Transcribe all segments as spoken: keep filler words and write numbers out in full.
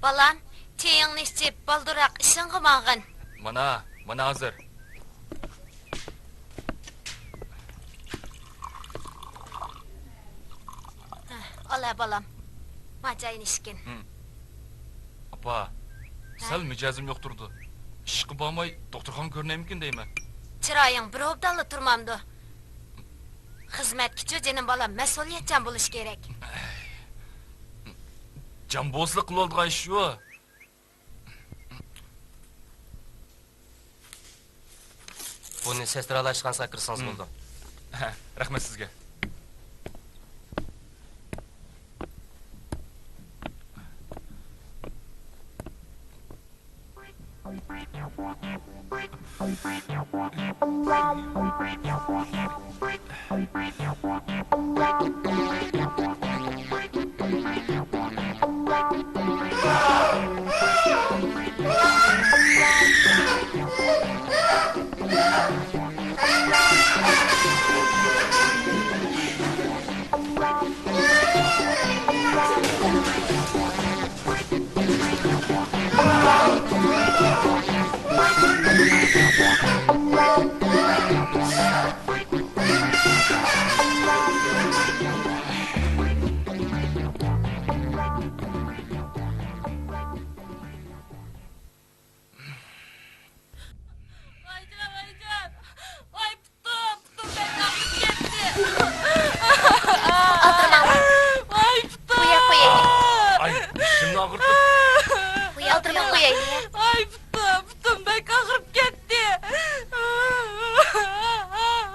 بالام، چېيىڭنى ئىچىپ، بالدۇرراق ئىشىڭغا ماڭغىن. مانا، مانا ھازىر. ئالا، بالام. ما چاينى ئىچكىن. ھىم. ئاپا، ھە؟ سەل مىجەزىم يوق تۇرىدۇ. ئىشقا بارماي، دوختۇرخانىغا كۆرۈنەيمىكىن دەيمەن. چىرايىڭ بىر ئوبدانلا تۇرمامدۇ؟ خىزمەتكىچۇ، جېنىم بالام، مەسئۇلىيەتچان بولۇش كېرەك. جان بولسىلا قىلىۋالىدىغان ئىش شۇ. بۇنى سېسترالار ئىشخانىسىغا كىرسىڭىز بولىدۇ. ھە، رەھمەت سىزگە. ۋايجان، ۋايجان! ۋاي پۇتۇم، پۇتۇم بەك ئاغرىپ كەتتى. ئالدىرىماڭ. ۋاي پۇتۇم! بۇ يەر قويايلى. ئاي، بېشىمنى ئاغرىتىپ. بۇ يەر ئالدىرىماڭ، قويايلى. ۋاي پۇتۇم، پۇتۇم بەك ئاغرىپ كەتتى.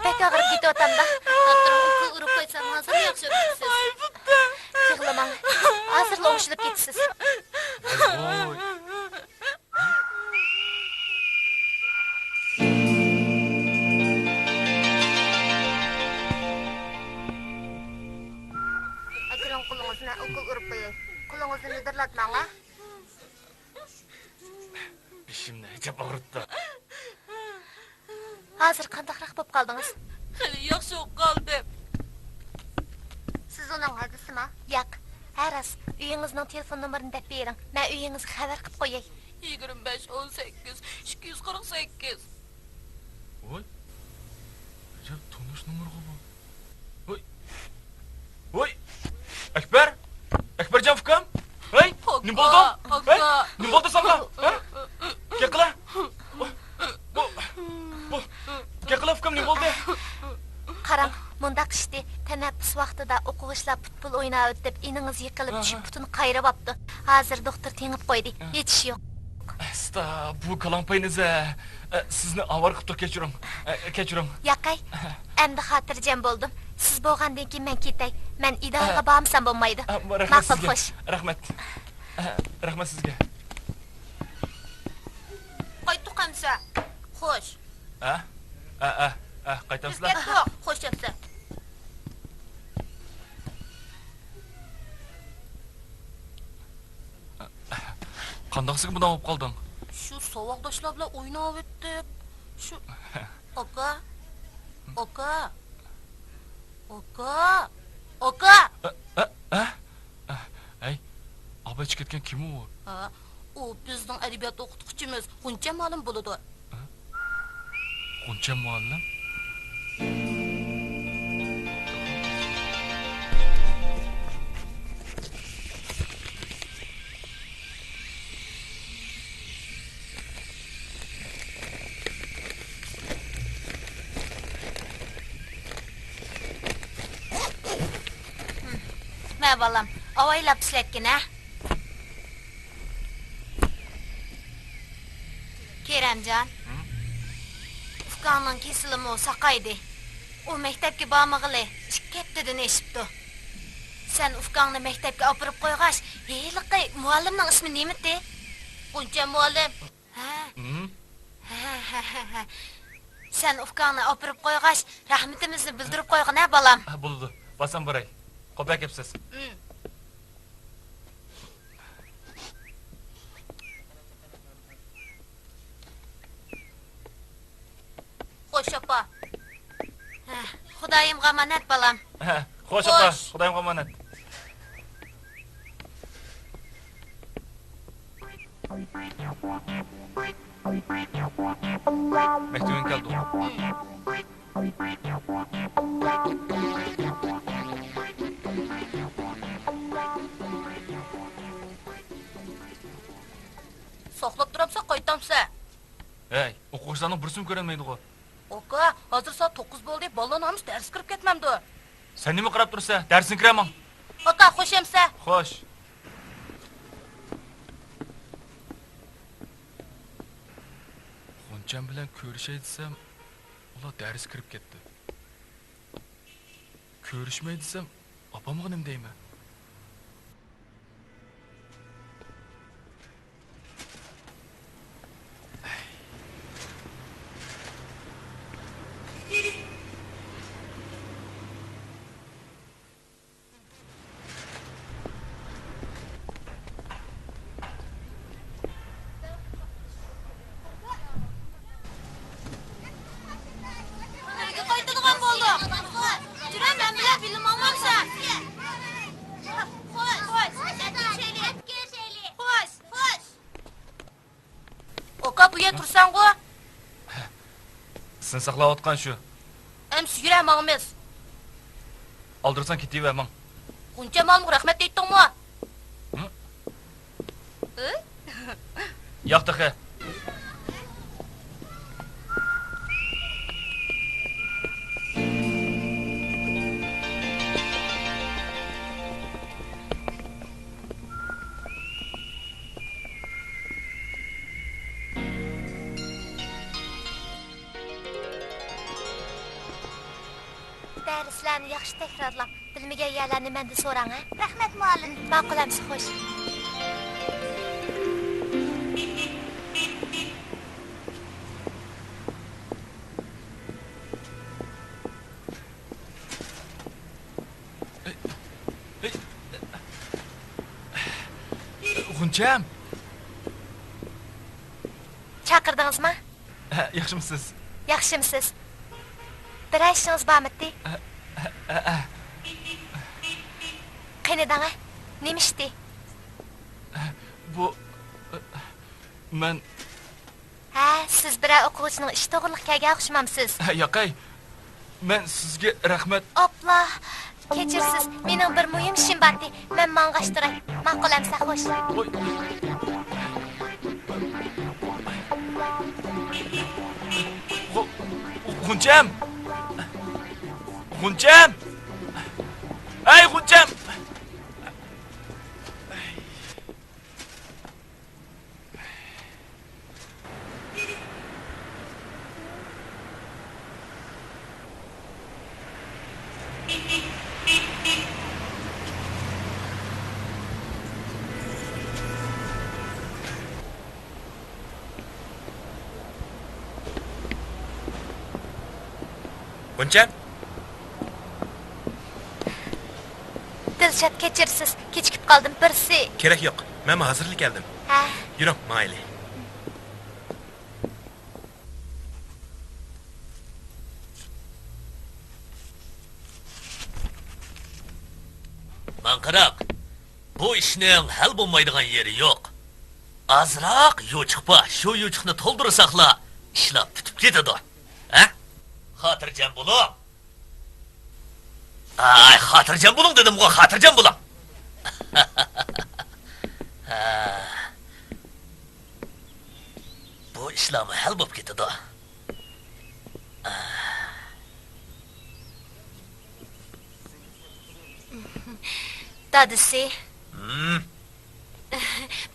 بەك ئاغرىپ كېتىۋاتامدا. دوختۇرغا ئوكۇل ئۇرۇپ قويسام، ھازىرلا ياخشى بولىسىز. ۋاي پۇتۇم! يىغلىماڭ. ھازىرلا ئوڭشىلىپ كېتىسىز. ۋاي. ئەكىرىڭ قولىڭىزنى، ئوكۇل ئۇرۇپ قوياي. قولىڭىزنى مىدىرلاتماڭ، ھە؟ بېشىمنى ئەجەب ئاغرىتتى. ھازىر قانداقراق بولۇپ قالدىڭىز؟ خېلى ياخشى بولۇپ قالدىم. سىز ئۇنىڭ ھەدىسىما؟ ياق. ھە، راست. ئۆيىڭىزنىڭ تېلېفون نومۇرىنى دەپ بېرىڭ. مەن ئۆيىڭىزگە خەۋەر قىلىپ قوياي. يىگىرمە بەش، ئون سەككىز، ئىككى يۈز قىرىق سەككىز. ۋاي، ئەجەب تونۇش نومۇرغۇ بۇ. ۋاي. ۋاي. ئەكبەر! ئەكبەرجان ئۇكام! ھەي، نېمە بولدى؟ ھەي، نېمە بولدى ساڭا؟ ھە؟ گەپ قىلە! بۇ، بۇ، گەپ قىلە ئۇكام، نېمە بولدى؟ قاراڭ، مۇنداق ئىشتى، تەنەپپۇس ۋاقتىدا ئوقۇغۇچىلار پۇتبول ئويناۋېتىپ، ئىنىڭىز يىقىلىپ چۈشۈپ، پۇتىنى قايرىۋاپتۇ. ھازىر دوختۇر تېڭىپ قويدى، ھېچ ئىش يوق. ئەستا، بۇ كالاڭ پەينىزە، ئە، سىزنى ئاۋارە قىپتۇ، كەچۈرۈڭ. ئە، كەچۈرۈڭ. ياقەي، ئەمدى خاتىرجەم بولدۇم. سىز بولغاندىن كېيىن مەن كېتەي. مەن ئىدارىگە بارمىسام بولمايدۇ. ئە، رەھمەت سىزگە. ماقۇل، خوش. رەھمەت. ئە، رەھمەت سىزگە. قايتتۇق ئەمسە. خوش. ئە؟ ئە، ئە، ئە، قايتامسىلەر؟ كىرىپ كەتتۇق. خوش ئەمسە. قانداقسىگە مۇنداق بولۇپ قالدىڭ؟ شۇ ساۋاقداشلار بىلەن ئويناۋېتىپ، شۇ، ئاكا، ئاكا، ئاكا، ئاكا! ئە، ئە، ئە؟ ئە، ھەي، ئاپا ئىچىپ كەتكەن كىم ئۇ؟ ھە، ئۇ بىزنىڭ ئەدەبىيات ئوقۇتقۇچىمىز غۇنچە مۇئەللىم بولىدۇ. غۇنچە مۇئەللىم؟ مە بالام، ئاۋايلاپ ئىشلەتكىن ھە. كېرەمجان، ھە؟ ئۇكاڭنىڭ كېسىلىمۇ ساقايدى. ئۇ مەكتەپكە بارمىغىلى ئىككى ھەپتىدىن ئېشىپتۇ. سەن ئۇكاڭنى مەكتەپكە ئاپىرىپ قويغاچ، ھېلىقى مۇئەللىمنىڭ ئىسمى نېمىتى؟ غۇنچە مۇئەللىم. ھە؟ ھە، ھە، ھە، ھە. سەن ئۇكاڭنى ئاپىرىپ قويغاچ، رەھمىتىمىزنى بىلدۈرۈپ قويغىن ھە، بالام. ھە، بولىدۇ. بارسام باراي. قوپە كەپسىز. خوش، ئاپا. ھە، خۇدايىمغا ئامانەت، بالام. ھە، خوش، ئاپا. خوش. خۇدايىمغا ئامانەت. مەكتىۋىڭگە كەلدۇق. ساقلاپ تۇرامسەن، قايتامسەن؟ ھەي، ئوقۇغۇچىلارنىڭ بىرسىمۇ كۆرۈنمەيدىغۇ. ئاكا، ھازىر سائەت توققۇز بولدى، بالىلارنىڭ ھەممىسى دەرسكە كىرىپ كەتمەمدۇ؟ سەن نېمە قاراپ تۇرىسەن؟ دەرسىڭگە كىرە ماڭ. ئاكا، خوش ئەمسە. خوش. غۇنچەم بىلەن كۆرۈشەي دېسەم، ئۇلار دەرسكە كىرىپ كەتتى. كۆرۈشمەي دېسەم، ئاپامغا نېمە دەيمەن؟ ئۆيگە قايتىدىغان بولدۇق. جۈرە، مەن بىلەن بىللە ماڭمامسەن؟ خوش. خوش. خوش. خوش. ئاكا، بۇ يەردە تۇرساڭغۇ؟ سېنى ساقلاۋاتقان شۇ. ئەمسە يۈرە، ماڭىمىز. ئالدىرىساڭ كېتىۋەر، ماڭ. غۇنچە مالىمغا رەھمەت دەيتتىڭمۇ؟ ھە؟ ھە؟ ياق تېخى. دەرسلەرنى ياخشى تەكرارلاڭ. بىلمىگەن يەرلەرنى مەندىن سوراڭ، ھە؟ رەھمەت، مۇئەللىم. ماقۇل ئەمىسە، خوش. غۇنچەم! چاقىردىڭىزمۇ؟ ھە، ياخشىمۇسىز؟ ياخشىمۇسىز؟ بىرەر ئىشىڭىز بارمىدى؟ ھە، ھە، ھە، ھە. قېنى دەڭە، نېمە ئىشتى؟ ھە، بۇ، مەن ھە، سىز بىرەر ئوقۇغۇچىنىڭ ئىشى توغرىلىق كەلگەن ئوخشىمامسىز؟ ھە، ياقەي. مەن سىزگە رەھمەت. ئاپلا، كەچۈرسىز، مېنىڭ بىر مۇھىم ئىشىم بارتى. مەن ماڭغاچ تۇراي. ماقۇل ئەمسە، خوش. ۋاي. غۇ-، غۇنچەم! غۇنچەم! ئەي، غۇنچەم! غۇنچەم! دىلشات، كەچۈرسىز، كېچىكىپ قالدىم، بىرسى. كېرەك يوق، مەنمۇ ھازىرلا كەلدىم. ھە. يۈرۈڭ، ماڭايلى. ماڭقىراق، بۇ ئىشنىڭ ھەل بولمايدىغان يېرى يوق. ئازراق يوچۇق بار، شۇ يوچۇقنى تولدۇرساقلا، ئىشلار پۈتۈپ كېتىدۇ. ھە؟ خاتىرجەم بولۇڭ. ئاي، خاتىرجەم بولۇڭ دېدىمغۇ، خاتىرجەم بولۇڭ. ھە. بۇ ئىشلارمۇ ھەل بولۇپ كېتىدۇ. دادىسى. ھىم؟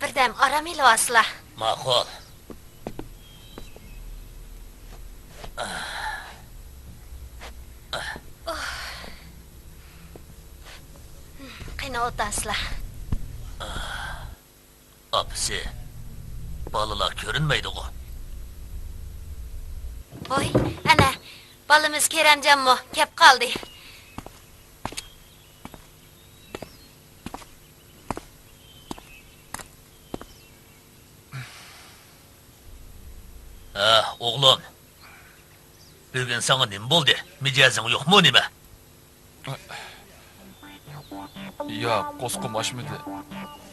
بىردەم ئارام ئېلىۋالسىلا. ماقۇل. قېنى، ئولتۇرسىلا. ئاپىسى، بالىلار كۆرۈنمەيدىغۇ؟ ۋوي، ئەنە، بالىمىز كېرەمجانمۇ كەپ قالدى. ھە، ئوغلۇم. بۈگۈن ساڭا نېمە بولدى؟ مىجەزىڭ يوقمۇ نېمە؟ ياق، قورسىقىم ئاچمىدى.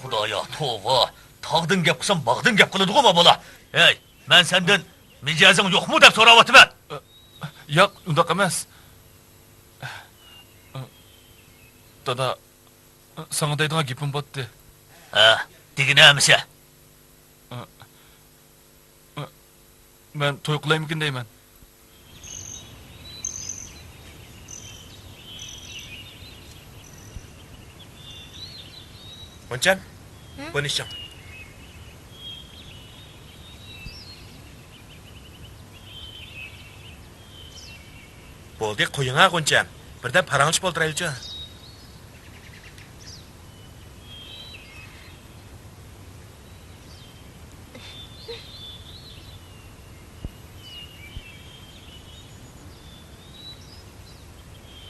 خۇدايا، توۋا! تاغدىن گەپ قىلسام، باغدىن گەپ قىلىدىغۇ ما بالا. ھەي، مەن سەندىن مىجەزىڭ يوقمۇ دەپ سوراۋاتىمەن. ياق، ئۇنداق ئەمەس. دادا، ساڭا دەيدىغان گېپىم باتتى. ھە، دېگىنە ئەمىسە. مەن توي قىلايمىكىن دەيمەن. غۇنچەم، ھە؟ بۇنى ئىچىڭ. بولدى، قويۇڭا، غۇنچەم. بىردەم پاراڭلىشىپ ئولتۇرايلىچۇ.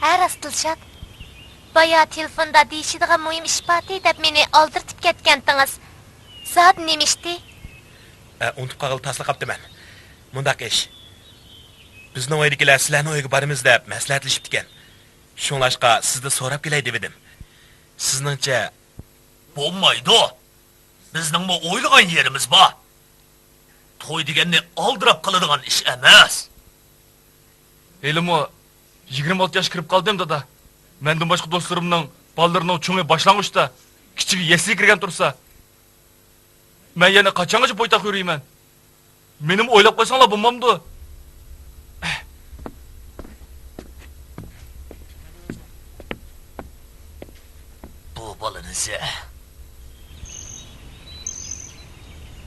ھە، راست، دىلشات. بايا تېلېفوندا دېيىشىدىغان مۇھىم ئىش بارتى دەپ مېنى ئالدىرىتىپ كەتكەنتىڭىز. زادى نېمە ئىشتى؟ ئە، ئۇنتۇپ قالغىلى تاسلا قاپتىمەن. مۇنداق ئىش. بىزنىڭ ئۆيدىكىلەر سىلەرنىڭ ئۆيىگە بارىمىز دەپ مەسلىھەتلىشىپتىكەن. شۇڭلاشقا سىزدىن سوراپ كېلەي دېۋىدىم. سىزنىڭچە؟ بولمايدۇ. بىزنىڭمۇ ئويلىغان يېرىمىز بار. توي دېگەننى ئالدىراپ قىلىدىغان ئىش ئەمەس. ھېلىمۇ يىگىرمە ئالتە ياشقا كىرىپ قالدىم، دادا. مەندىن باشقا دوستلىرىمنىڭ بالىلىرىنىڭ چوڭى باشلانغۇچتا، كىچىكى يەسلىگە كىرگەن تۇرسا، مەن يەنە قاچانغىچە بويتاق يۈرىمەن؟ مېنىمۇ ئويلاپ قويساڭلار بولمامدۇ؟ بۇ بالىنى سە.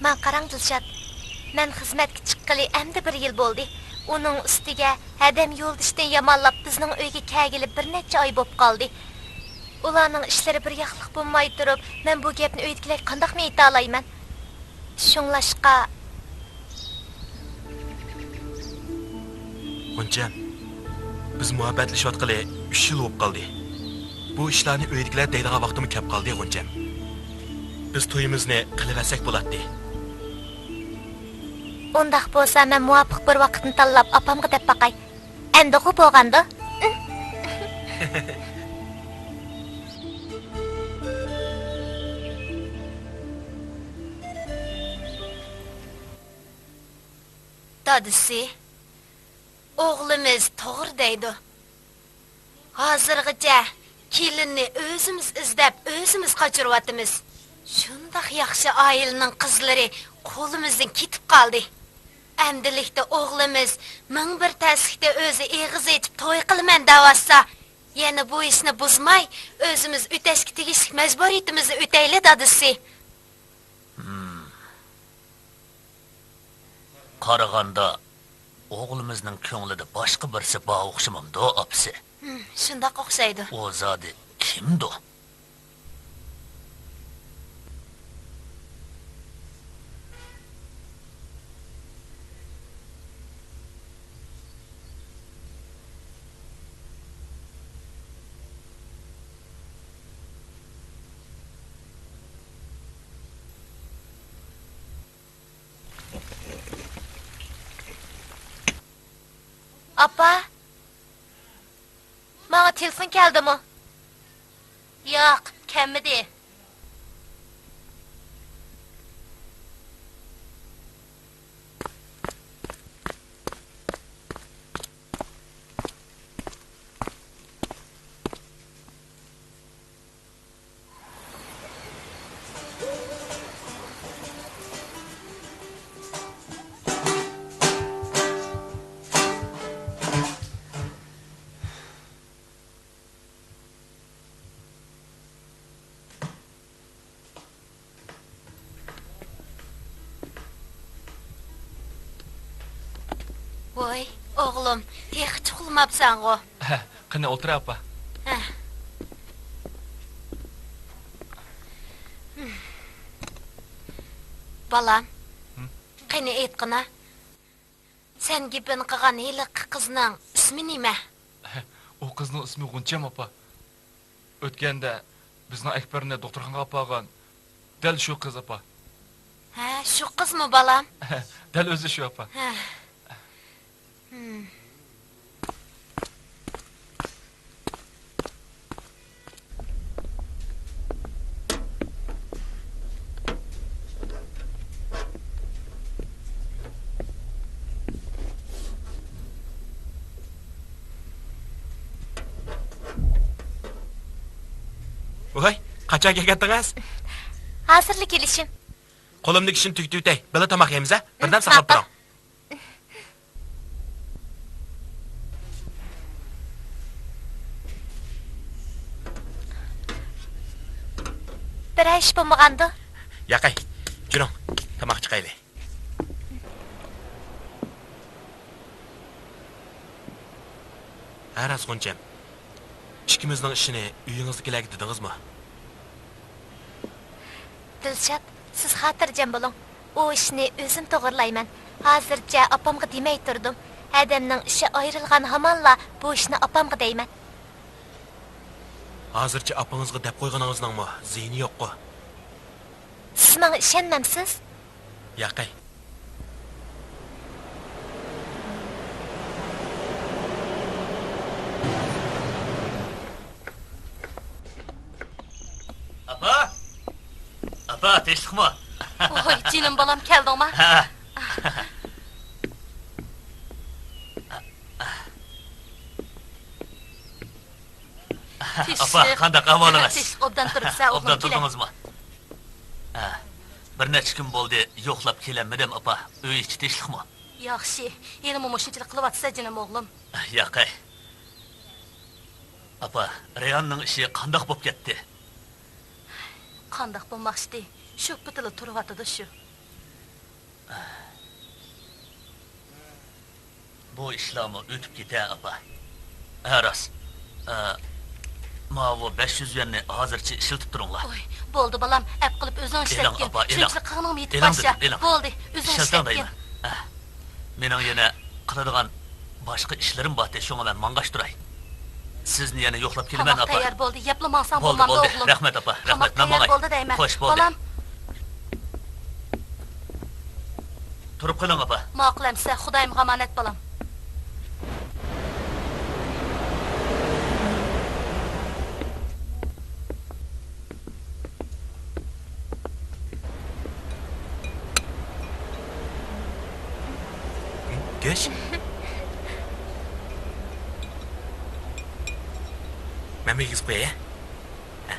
ماڭا قاراڭ، دىلشات. مەن خىزمەتكە چىققىلى ئەمدى بىر يىل بولدى. ئۇنىڭ ئۈستىگە ھەدەم يولدىشىدىن يامانلاپ بىزنىڭ ئۆيگە كەلگىلى بىر نەچچە ئاي بوپ قالدى. ئۇلارنىڭ ئىشلىرى بىر ياقلىق بولماي تۇرۇپ، مەن بۇ گەپنى ئۆيدىكىلەرگە قانداقمۇ ئېيتالايمەن؟ شۇڭلاشقا. غۇنچەم، بىز مۇھەببەتلىشىۋاتقىلى ئۈچ يىل بولۇپ قالدى. بۇ ئىشلارنى ئۆيدىكىلەر دەيدىغان ۋاقتىمۇ كەپ قالدى، غۇنچەم. بىز تويىمىزنى قىلىۋەرسەك بولاتتى. ئۇنداق بولسا، مەن مۇۋاپىق بىر ۋاقىتنى تاللاپ، ئاپامغا دەپ باقاي. ئەمدىغۇ بولغاندۇ؟ دادىسى، ئوغلىمىز توغرا دەيدۇ. ھازىرغىچە كېلىننى ئۆزىمىز ئىزدەپ، ئۆزىمىز قاچۇرۇۋاتىمىز. شۇنداق ياخشى ئائىلىنىڭ قىزلىرى قولىمىزدىن كېتىپ قالدى. ئەمدىلىكتە ئوغلىمىز مىڭ بىر تەسلىكتە ئۆزى ئېغىز ئېچىپ توي قىلىمەن دەۋاتسا، يەنە بۇ ئىشنى بۇزماي، ئۆزىمىز ئۆتەشكە تېگىشلىك مەجبۇرىيىتىمىزنى ئۆتەيلى، دادىسى. ھىم. قارىغاندا، ئوغلىمىزنىڭ كۆڭلىدە باشقا بىرسى بار ئوخشىمامدۇ، ئاپىسى؟ ھىم، شۇنداق ئوخشايدۇ. ئۇ زادى كىمدۇ؟ ئاپا، ماڭا تېلېفون كەلدىمۇ؟ ياق، كەلمىدى. ۋوي، ئوغلۇم، تېخىچە ئۇخلىماپسەنغۇ؟ قېنى، ئولتۇر، ئاپا. ھە. بالام، ھىم؟ قېنى، ئېيتقىنا، سەن گېپىنى قىلغان ھېلىقى قىزنىڭ ئىسمى نېمە؟ ئۇ قىزنىڭ ئىسمى غۇنچەم، ئاپا. ئۆتكەندە بىزنىڭ ئەكبەرنى دوختۇرخانىغا ئاپارغان دەل شۇ قىز، ئاپا. ھە، شۇ قىزمۇ، بالام؟ دەل ئۆزى شۇ، ئاپا. ھە. ھىم. ۋاي، قاچان كەلگەنتىڭىز؟ ھازىرلا كېلىشىم. قولۇمدىكى ئىشنى تۈگىتىۋېتەي، بىللە تاماق يەيمىز ھە؟ بىردەم ساقلاپ تۇرۇڭ. بىرەر ئىش بولمىغاندۇ؟ ياقەي، جۈرۈڭ، تاماق چىقايلى. ھە راست غۇنچەم، ئىككىمىزنىڭ ئىشىنى ئۆيىڭىزدىكىلەرگە دېدىڭىزمۇ؟ دىلشات، سىز خاتىرجەم بولۇڭ، ئۇ ئىشنى ئۆزۈم توغرىلايمەن. ھازىرچە ئاپامغا دېمەي تۇردۇم. ھەدەمنىڭ ئىشى ئايرىلغان ھامانلا بۇ ئىشنى ئاپامغا دەيمەن. ھازىرچە ئاپىڭىزغا دەپ قويغىنىڭىزنىڭمۇ زىيىنى يوققۇ؟ سىز ماڭا ئىشەنمەمسىز؟ ياقەي. ئاپا! ئاپا، تىنچلىقمۇ؟ ۋوي، جېنىم بالام، كەلدىڭما؟ ھە. ئاپا، تىنچلىق. قانداق ئەھۋالىڭىز؟ تىنچلىق، ئوبدان تۇرۇپسەن، ئوغلۇم، ئوبدان كېلە. تۇردىڭىزمۇ؟ ھە. بىر نەچچە كۈن بولدى، يوقلاپ كېلەلمىدىم، ئاپا. ئۆي ئىچى تىنچلىقمۇ؟ ياخشى. ھېلىمۇ مۇشۇنچىلىك قىلىۋاتىسەن، جېنىم ئوغلۇم. ياقەي. ئاپا، رەيھاننىڭ ئىشى قانداق بوپ كەتتى؟ قانداق بولماقچىدى؟ شۇ پېتىلا تۇرۇۋاتىدۇ شۇ. بۇ ئىشلارمۇ ئۆتۈپ كېتە، ئاپا. ھە، راست. ئە، ماۋۇ بەش يۈز يۈەننى ھازىرچە ئىشلىتىپ تۇرۇڭلار. ۋوي، بولدى بالام، ئەپ قىلىپ ئۆزۈڭ ئىشلەتكىن. ئېلىڭ، ئاپا، ئېلىڭ. شۇنچىلىك قىلغىنىڭ يېتىپ ئېلىڭ باشا. دېدىم، ئېلىڭ. بولدى، ئۆزۈڭ ئىشلەتكىن. ئىشلىتىڭ دەيمەن. ھە. مېنىڭ يەنە قىلىدىغان باشقا ئىشلىرىم بارتى، شۇڭا مەن ماڭغاچ تۇراي. سىزنى يەنە يوقلاپ كېلىمەن، تاماق ئاپا. تەييار بولدى، يەپلا ماڭساڭ بولمامدۇ، ئوغلۇم؟ بولدى، بولدى. رەھمەت، ئاپا. تاماق رەھمەت، مەن تەييار ماڭاي. بولدى دەيمەن. خوش، بولدى. بالام. تۇرۇپ قېلىڭ، ئاپا. ماقۇل ئەمىسە، خۇدايىمغا ئامانەت، بالام. گۆش؟ مەنمۇ يېگۈزۈپ قوياي، ھە؟ ھە.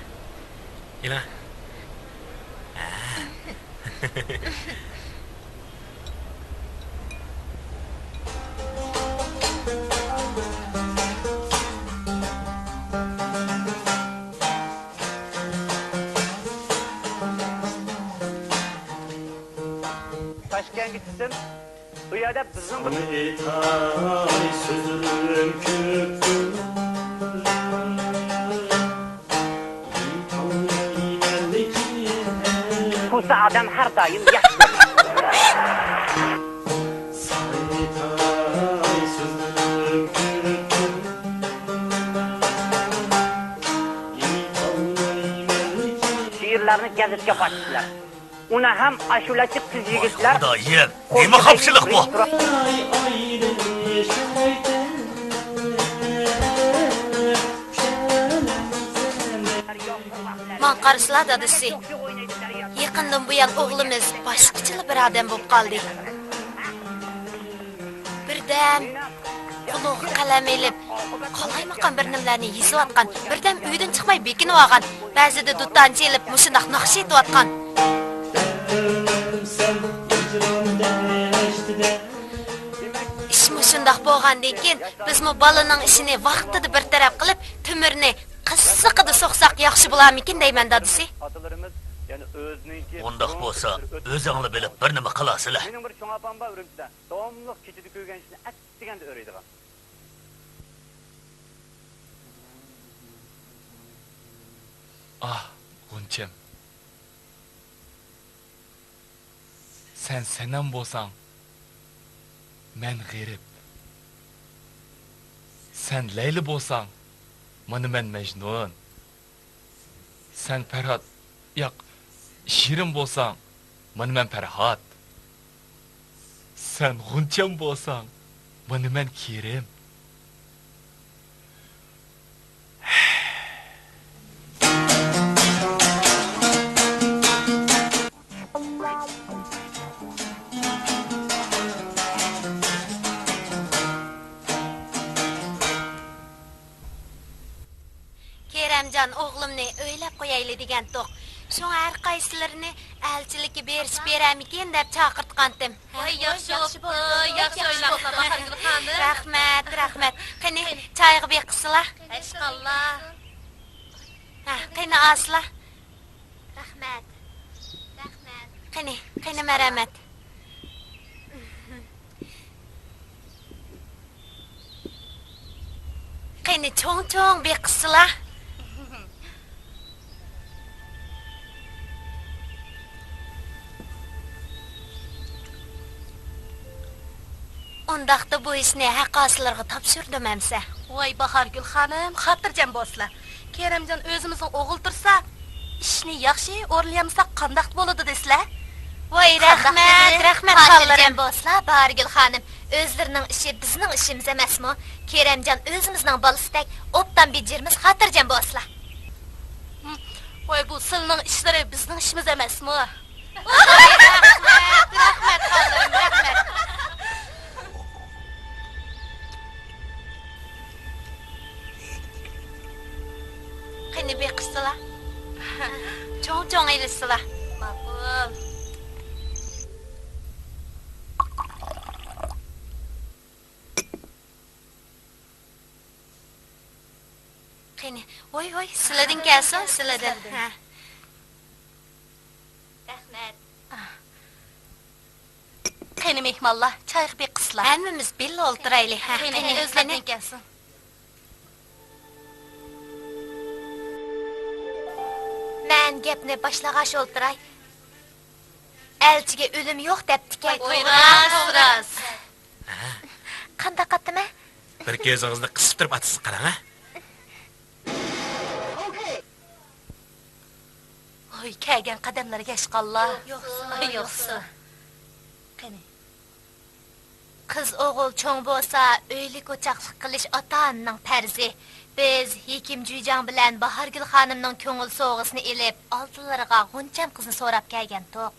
ئېلىڭ. ھە. تاشكەنتكە چىقسىم، ئۇ يەردە بىزنىڭ بۇنى ئېيتاي سۆزلىرىم كۆپتۇر. تۇرسا ئادەم ھەر دائىم ياخشى كۆرىدۇ. شېئىرلارنى گېزىتكە قوشۇپسىلەر. ئۇنى ھەم ئاشۇلەچچە قىز يىگىتلەر. ۋاي خۇدايىم، نېمە خاپچىلىق بۇ؟ ماڭا قارىسىلا، دادىسى. يېقىندىن بۇيان ئوغلىمىز باشقىچىلا بىر ئادەم بولۇپ قالدى. بىردەم قولىغا قەلەم ئېلىپ، قالايمىقان بىر نېمىلەرنى يېزىۋاتقان، بىردەم ئۆيدىن چىقماي بېكىنىۋالغان، بەزىدە دۇتانچە ئېلىپ مۇشۇنداق ناخشا ئېيتىۋاتقان. ئىش مۇشۇنداق بولغاندىن كېيىن، بىزمۇ بالىنىڭ ئىشىنى ۋاقتىدا بىر تەرەپ قىلىپ، تۆمۈرنى قىزىقىدا سوقساق ياخشى بولارمىكىن دەيمەن، دادىسى. ئۇنداق بولسا، ئۆزۈڭلار بىلىپ بىر نېمە قىلارسىلەر. مېنىڭ بىر چوڭ ئاپام بار ئۈرۈمچىدە. داۋاملىق كېچىدە كۆرگەن ئىشنى ئەتىگەندە ئۆرۈيدىغان. ئاھ، غۇنچەم. سەن سەنەم بولساڭ، مەن غېرىب. سەن لەيلى بولساڭ، مانا مەن مەجنۇن. سەن پەرھات، ياق، شېرىن بولساڭ، مانا مەن پەرھات. سەن غۇنچەم بولساڭ، مانا مەن كېرىم. كېرەمجان ئوغلۇمنى ئويلاپ قويايلى دېگەنتۇق. شۇڭا ھەر قايسىلىرىنى ئەلچىلىككە بېرىشىپ بېرەرمىكىن دەپ چاقىرتقانتىم. ۋاي، ياخشى بوپتۇ، ياخشى ئويلاپسىلا، باھارگۈل خانىم. رەھمەت، رەھمەت. قېنى، چايغا بېقىشسىلا. ھەشقاللا. ھە، قېنى، ئاسلا. رەھمەت. رەھمەت. قېنى، قېنى، مەرھەمەت. قېنى، چوڭ-چوڭ بېقىشسىلا. ئۇنداقتا بۇ ئىشنى ھەق ھاسىللىرىغا تاپشۇردۇم ئەمسە. ۋاي، باھارگۈل خانىم، خاتىرجەم بولسىلا. كېرەمجان ئۆزىمىزنىڭ ئوغلى تۇرسا، ئىشنى ياخشى ئورۇنلىيالمىساق قانداق بولىدۇ دېسىلە؟ ۋاي، قانداق رەھمەت، دېدى؟ رەھمەت، خاتىرجەم بالىلىرىم. بولسىلا، باھارگۈل خانىم. ئۆزلىرىنىڭ ئىشى بىزنىڭ ئىشىمىز ئەمەسمۇ؟ كېرەمجان ئۆزىمىزنىڭ بالىسىدەك ئوبدان بېجىرىمىز، خاتىرجەم بولسىلا. ۋاي، بۇ سىلىنىڭ ئىشلىرى بىزنىڭ ئىشىمىز ئەمەسمۇ؟ ۋاي، رەھمەت، رەھمەت، بالىلىرىم، رەھمەت. قېنى بېقىشسىلا. چوڭ-چوڭ ئېلىشسىلا. ماقۇل. قېنى، ۋاي، ۋاي، سىلىدىن كەلسۇن، سىلىدىن. ھە. رەھمەت. قېنى، مېھمانلار، چايغا بېقىشسىلا. ھەممىمىز بىللە ئولتۇرايلى. ھە، قېنى، قېنى، ئۆزلىرىدىن كەلسۇن. مەن گەپنى باشلىغاچ ئولتۇراي. ئەلچىگە ئۆلۈم يوق دەپتىكەن. ۋاي، راست، راست. قانداق ئاتىمەن؟ بىر كۆزىڭىزنى قىسىپ تۇرۇپ ئاتىسىز، قاراڭ، ھە؟ ھوي، كەلگەن قەدەملەرگە ھەشقاللا. يوقسۇ. ھوي، يوقسۇ. قېنى. قىز ئوغۇل چوڭ بولسا، ئۆيلۈك ئوچاقلىق قىلىش ئاتا-ئانىنىڭ پەرزى. بىز ھېكىم جۈيجاڭ بىلەن باھارگۈل خانىمنىڭ كۆڭۈل سوۋغىسىنى ئېلىپ، ئالدىلىرىغا غۇنچەم قىزنى سوراپ كەلگەنتۇق.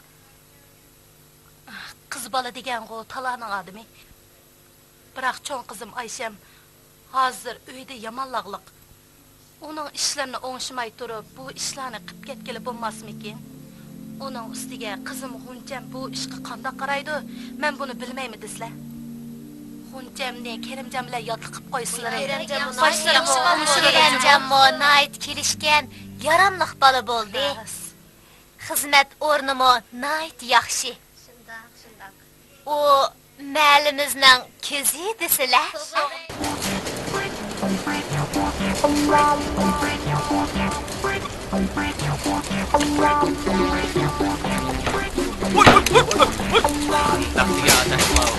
قىز بالا دېگەنغۇ تالانىڭ ئادىمى. بىراق چوڭ قىزىم ئايشەم ھازىر ئۆيدە يامان لاغلىق. ئۇنىڭ ئىشلىرىنى ئوڭشىماي تۇرۇپ، بۇ ئىشلارنى قىپ كەتكىلى بولماسمىكىن؟ ئۇنىڭ ئۈستىگە قىزىم غۇنچەم بۇ ئىشقا قانداق قارايدۇ، مەن بۇنى بىلمەيمەن دېسىلە. غۇنچەمنى كېرەمجان بىلەن ياتلىق قىلىپ قويسىلىرى. كېرەمجانمۇ باشلىرىمۇ ناھايىتى ياخشى. كېرەمجانمۇ ناھايىتى كېلىشكەن، ياراملىق بالا بولدى. راست. خىزمەت ئورنىمۇ ناھايىتى ياخشى. شۇنداق، شۇنداق. ئۇ مەھەللىمىزنىڭ كۆزى دېسىلە. ياقتىگە ئادەم بار.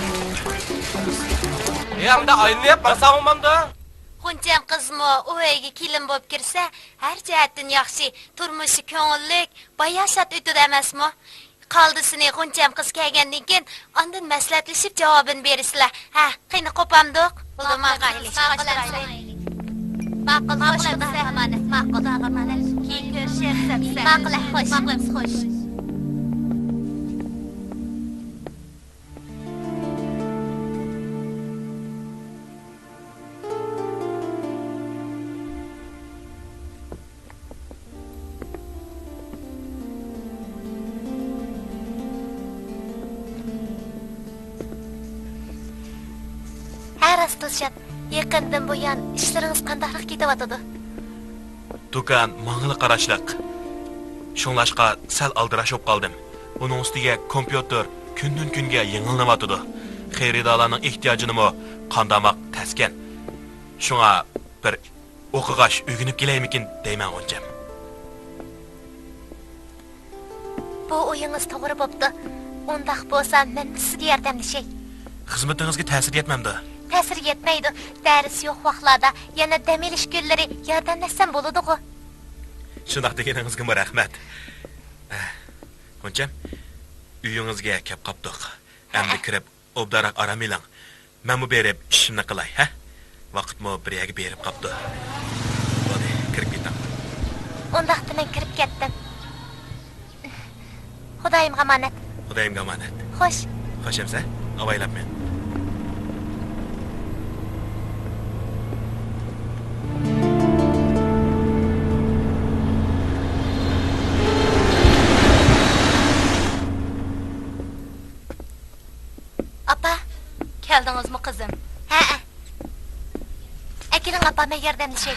ئەمدى ئايلىنىپ ماڭساڭ بولمامدۇ؟ غۇنچەم قىزمۇ ئۇ ئۆيگە كېلىن بولۇپ كىرسە، ھەر جەھەتتىن ياخشى، تۇرمۇشى كۆڭۈللۈك، باياشات ئۆتىدۇ ئەمەسمۇ؟ قالدىسىنى غۇنچەم قىز كەلگەندىن كېيىن ئاندىن مەسلىھەتلىشىپ جاۋابىنى بېرىسىلەر. ھە، قېنى قوپامدۇق؟ بولدى، ماقۇل، ماقۇل. ماقۇل، خوش، خۇداغا ئامانەت. ماقۇل. خۇداغا ئامانەت. كېيىن كۆرۈشەرسىز. ماقۇل، خوش. ماقۇل، خوش. ھە، راست، دىلشات. يېقىندىن بۇيان ئىشلىرىڭىز قانداقراق كېتىۋاتىدۇ؟ دۇكان ماڭىلا قاراشلىق. شۇڭلاشقا سەل ئالدىراش بولۇپ قالدىم. ئۇنىڭ ئۈستىگە كومپيۇتېر كۈندىن-كۈنگە يېڭىلىنىۋاتىدۇ. خېرىدارلارنىڭ ئېھتىياجىنىمۇ قانداماق تەسكەن. شۇڭا بىر ئوقۇغاچ ئۆگىنىپ كېلەيمىكىن دەيمەن، غۇنچەم. بۇ ئويىڭىز توغرا بوپتۇ. ئۇنداق بولسا، مەنمۇ سىزگە ياردەملىشەي. خىزمىتىڭىزگە تەسىر يەتمەمدۇ؟ تەسىر يەتمەيدۇ. دەرس يوق ۋاقىتلاردا يەنە دەم ئېلىش كۈنلىرى ياردەملەشسەم بولىدىغۇ. شۇنداق دېگىنىڭىزگىمۇ رەھمەت. غۇنچەم، ئۆيىڭىزگە كەپ قاپتۇق. ئەمدى كىرىپ، ئوبدانراق ئارام ئېلىڭ. مەنمۇ بېرىپ ئىشىمنى قىلاي، ھە؟ ۋاقىتمۇ بىر يەرگە بېرىپ قاپتۇ. بولدى، كىرىپ كېتىڭ. ئۇنداقتا مەن كىرىپ كەتتىم. خۇدايىمغا ئامانەت. خۇدايىمغا ئامانەت. خوش. خوش ئەمسە، ئاۋايلاپ مەن. دىڭىزمۇ، قىزىم؟ ھەئە. ئەكېلىڭ، ئاپا، مەن ياردەملىشەي.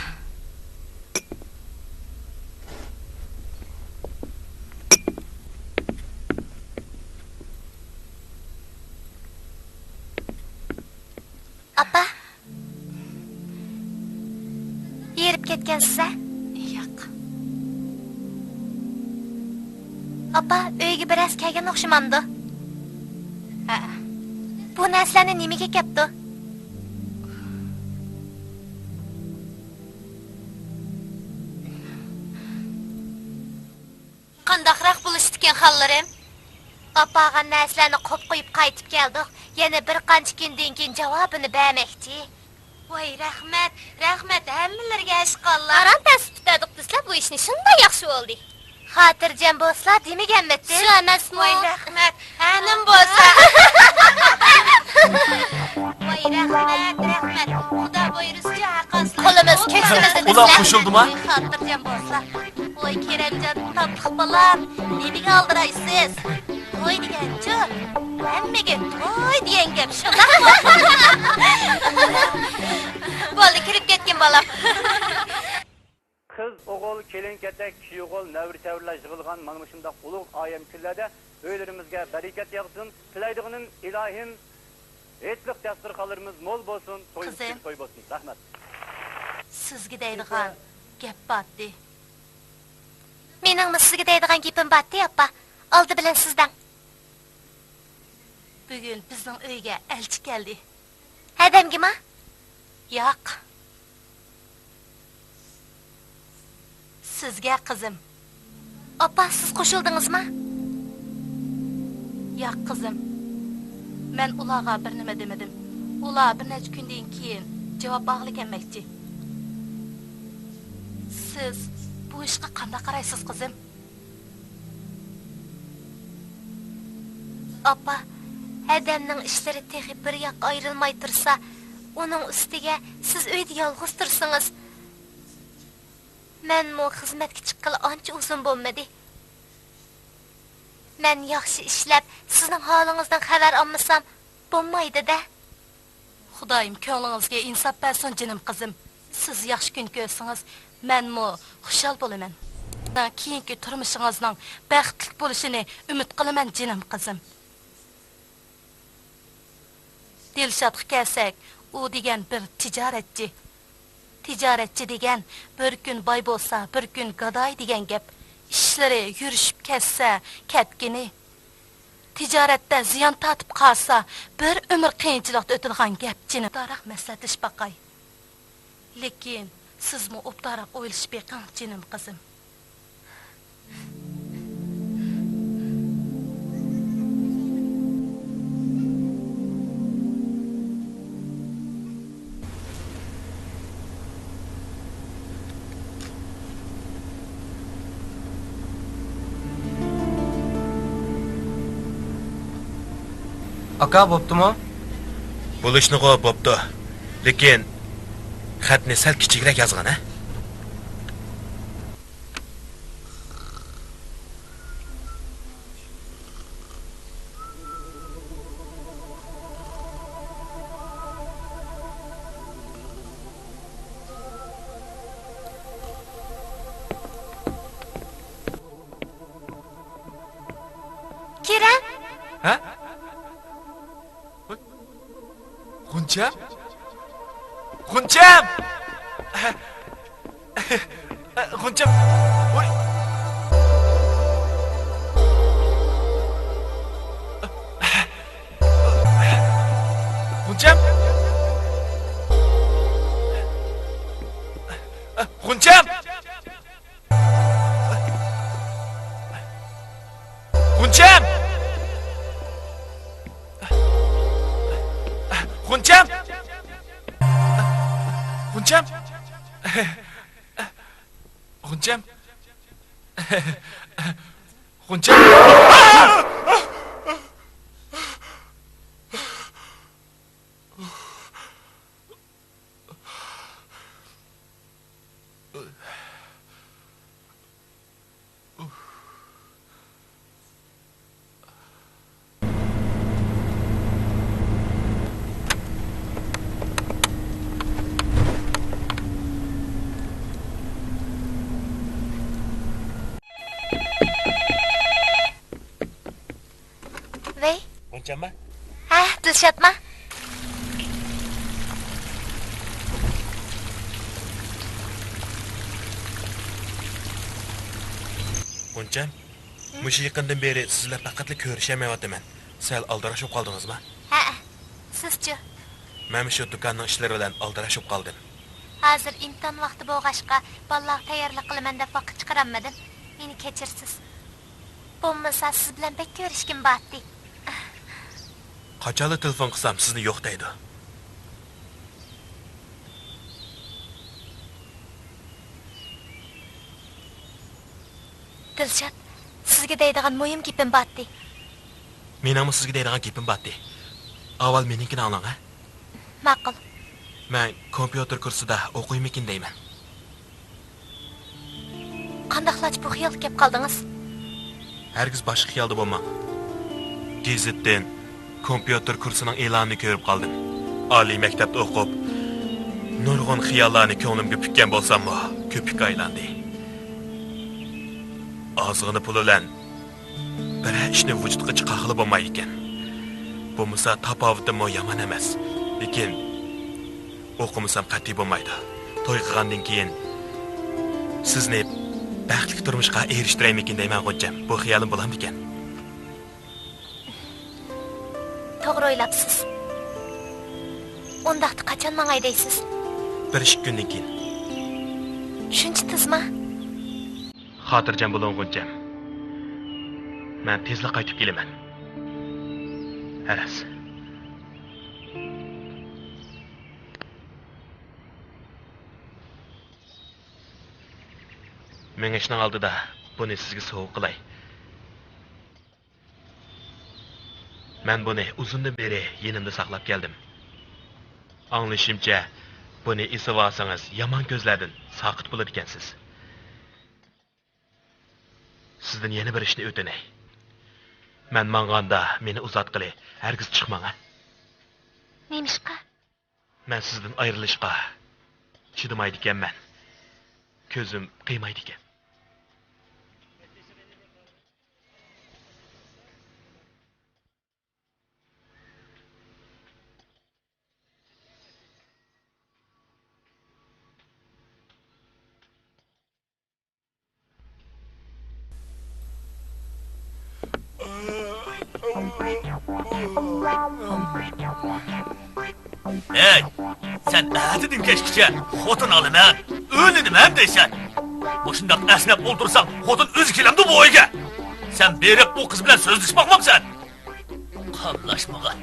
ئاپا. ھېرىپ كەتكەنسىز ھە؟ ياق. ئاپا، ئۆيگە بىرەرسى كەلگەن ئوخشىمامدۇ؟ ھەئە. بۇ نەرسىلەرنى نېمىگە ئەكەپتۇ؟ قانداقراق بولۇشتىكىن خانلىرىم؟ ئاپارغان نەرسىلەرنى قوپ قويۇپ قايتىپ كەلدۇق. يەنە بىر قانچە كۈندىن كېيىن جاۋابىنى بەرمەكچى. ۋاي رەھمەت، رەھمەت ھەممىلىرىگە ھەشقاللا. ئاران تەستە پۈتتۈردۇق دېسىلە، بۇ ئىشنى شۇنداق ياخشى بولدى. خاتىرجەم بولسىلا دېمىگەنمىتىم؟ شۇ ئەمەسمۇ؟ ۋاي رەھمەت، ھەنىم بولسا. ۋاي رەھمەت، رەھمەت. خۇدا بۇيرۇسىچە ھەرقانچىلىرى قولىمىز كۆكسىمىزدە ئۇلار دېسىلە. قوشۇلدىما؟ خاتىرجەم بولسا. ۋاي كېرەمجان، تاتلىق بالام، نېمىگە ئالدىرايسىز؟ توي دېگەنچۇ، ھەممىگە توي دېگەن گەپ، شۇنداقمۇ؟ بولدى، كىرىپ كەتكىن بالام. قىز، ئوغۇل، كېلىن-كېتەك، كىشى-ئوغۇل، نەۋرە-چەۋرىلەر يىغىلغان مانا مۇشۇنداق ئۇلۇغ ئايەم كۈنلەردە ئۆيلىرىمىزگە بەرىكەت ياغسۇن. تىلەيدىغىنىم، ئىلاھىم، ئېتلىق دەستۇرخانلىرىمىز مول بولسۇن، توي قىزىم. ئۈستىگە توي بولسۇن. رەھمەت. سىزگە دەيدىغان گەپ بارتى. مېنىڭمۇ سىزگە دەيدىغان گېپىم بارتى، ئاپا. ئالدى بىلەن سىز دەڭ. بۈگۈن بىزنىڭ ئۆيگە ئەلچى كەلدى. ھەدەمگىما؟ ياق. سىزگە، قىزىم. ئاپا، سىز قوشۇلدىڭىزما؟ ياق، قىزىم. مەن ئۇلارغا بىر نېمە دېمىدىم. ئۇلار بىر نەچچە كۈندىن كېيىن جاۋاب بارغىلى كەلمەكچى. سىز بۇ ئىشقا قانداق قارايسىز، قىزىم؟ ئاپا، ھەدەمنىڭ ئىشلىرى تېخى بىر ياققا ئايرىلماي تۇرسا، ئۇنىڭ ئۈستىگە سىز ئۆيدە يالغۇز تۇرسىڭىز، مەنمۇ خىزمەتكە چىققىلى ئانچە ئۇزۇن بولمىدى. مەن ياخشى ئىشلەپ، سىزنىڭ ھالىڭىزدىن خەۋەر ئالمىسام بولمايدۇ-دە. خۇدايىم كۆڭلىڭىزگە ئىنساپ بەرسۇن، جېنىم قىزىم. سىز ياخشى كۈن كۆرسىڭىز، مەنمۇ خۇشال بولىمەن. كېيىنكى تۇرمۇشىڭىزنىڭ بەختلىك بولۇشىنى ئۈمىد قىلىمەن، جېنىم قىزىم. دىلشاتقا كەلسەك، ئۇ دېگەن بىر تىجارەتچى. تىجارەتچى دېگەن بىر كۈن باي بولسا، بىر كۈن گاداي دېگەن گەپ. ئىشلىرى يۈرۈشۈپ كەتسە، كەتكىنى. تىجارەتتە زىيان تارتىپ قالسا، بىر ئۆمۈر قىيىنچىلىقتا ئۆتىدىغان گەپ، جېنىم. ئوبدانراق مەسلىھەتلىشىپ باقاي. لېكىن سىزمۇ ئوبدانراق ئويلىشىپ بېقىڭ، جېنىم قىزىم. ئاكا، بوپتۇمۇ؟ بولۇشنىغۇ بوپتۇ. لېكىن خەتنى سەل كىچىكرەك يازغىن، ھە؟ كىرەم. ھە؟ غۇنچەم؟ غۇنچەم! غۇنچەم! ۋوي! غۇنچەم! غۇنچەم! غۇنچەم! غۇنچەم! غۇنچەم! غۇنچەم! غۇنچەم! ئەي. غۇنچەمما؟ ھە، دىلشاتما؟ غۇنچەم، مۇشۇ يېقىندىن بېرى سىز بىلەن پەقەتلا كۆرۈشەلمەيۋاتىمەن. سەل ئالدىراش بولۇپ قالدىڭىزما؟ ھەئە، سىزچۇ؟ مەنمۇ شۇ دۇكاننىڭ ئىشلىرى بىلەن ئالدىراش بولۇپ قالدىم. ھازىر ئىمتىھان ۋاقتى بولغاچقا، بالىلارغا تەييارلىق قىلىمەن دەپ ۋاقىت چىقىرالمىدىم. مېنى كېچىرىسىز. بولمىسا سىز بىلەن بەك كۆرۈشكۈم بارتتى. قاچانلا تېلېفون قىلسام سىزنى يوق دەيدۇ. دىلشات، سىزگە دەيدىغان مۇھىم گېپىم بارتتى. مېنىڭمۇ سىزگە دەيدىغان گېپىم بارتتى. ئاۋۋال مېنىڭكىنى ئاڭلاڭ، ھە؟ ماقۇل. مەن كومپيۇتېر كۇرسىدا ئوقۇيمىكىن دەيمەن. قانداقلارچە بۇ خىيالغا كەپ قالدىڭىز؟ ھەرگىز باشقا خىيالدا بولماڭ. گېزىتتىن كومپيۇتېر كۇرسىنىڭ ئېلانىنى كۆرۈپ قالدىم. ئالىي مەكتەپتە ئوقۇپ، نۇرغۇن خىياللارنى كۆڭلۈمگە پۈككەن بولساممۇ، كۆپۈككە ئايلاندى. ئازغىنە پۇل بىلەن بىرەر ئىشنى ۋۇجۇدقا چىقارغىلى بولمايدىكەن. بولمىسا تاپاۋىتىممۇ يامان ئەمەس. لېكىن ئوقۇمىسام قەتئىي بولمايدۇ. توي قىلغاندىن كېيىن سىزنى بەختلىك تۇرمۇشقا ئېرىشتۈرەيمىكىن دەيمەن غۇنچەم. بۇ خىيالىم بولامدىكەن؟ توغرا ئويلاپسىز. ئۇنداقتا قاچان ماڭاي دەيسىز؟ بىر ئىككى كۈندىن كېيىن. شۇنچە تېزما؟ خاتىرجەم بولۇڭ غۇنچەم. مەن تېزلا قايتىپ كېلىمەن. ھەرەس. مېڭىشنىڭ ئالدىدا بۇنى سىزگە سوۋغا قىلاي. مەن بۇنى ئۇزۇندىن بېرى يېنىمدا ساقلاپ كەلدىم. ئاڭلىشىمچە، بۇنى ئېسىۋالسىڭىز يامان كۆزلەردىن ساقىت بولىدىكەنسىز. سىزدىن يەنە بىر ئىشنى ئۆتۈنەي. مەن ماڭغاندا مېنى ئۇزاتقىلى، ھەرگىز چىقماڭ، ھە؟ نېمىشقا؟ مەن سىزدىن ئايرىلىشقا چىدىمايدىكەنمەن. كۆزۈم قىيمايدىكەن. ھەي، سەن ئەتىدىن كەچكىچە خوتۇن ئالىمەن، ئۆيلىنىمەن دەيسەن. مۇشۇنداق ئەسنەپ ئولتۇرساڭ، خوتۇن ئۆزى كېلەمدۇ بۇ ئۆيگە؟ سەن بېرىپ ئۇ قىز بىلەن سۆزلىشىپ باقمامسەن؟ قاملاشمىغان.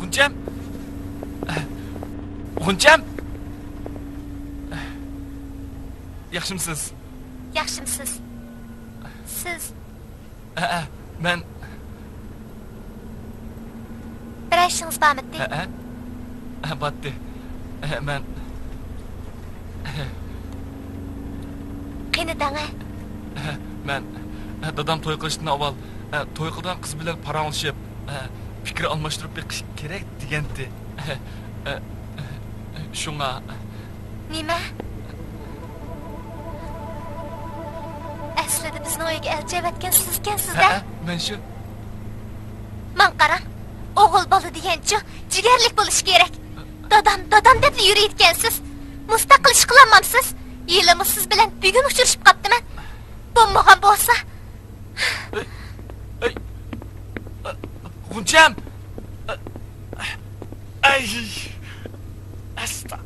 غۇنچەم! غۇنچەم! ياخشىمسىز؟ ياخشىمسىز؟ سىز؟ ھەئە، مەن. بىرەر ئىشىڭىز بارمىدى؟ ھەئە. ھە، باتتى. ھە، مەن. قېنى دەڭە. ھە، مەن. ھە، دادام توي قىلىشتىن ئاۋۋال، ھە، توي قىلىدىغان قىز بىلەن پاراڭلىشىپ، ھە، پىكىر ئالماشتۇرۇپ بېقىش كېرەك دېگەنتى. ھە، ھە، شۇڭا. نېمە؟ ئەسلىدە بىزنىڭ ئۆيگە ئەلچى ئەۋەتكەن سىزكەنسىز-دە؟ ھەئە، مەن شۇ. ماڭا قاراڭ، ئوغۇل بالا دېگەنچۇ، جىگەرلىك بولۇشى كېرەك. دادام، دادام دەپلا يۈرىدىكەنسىز. مۇستەقىل ئىش قىلالمامسىز؟ ھېلىمۇ سىز بىلەن بۈگۈن ئۇچرىشىپ قاپتىمەن. بولمىغان بولسا. ئەي، ئەي، غۇنچەم! ئەي، ئەستا.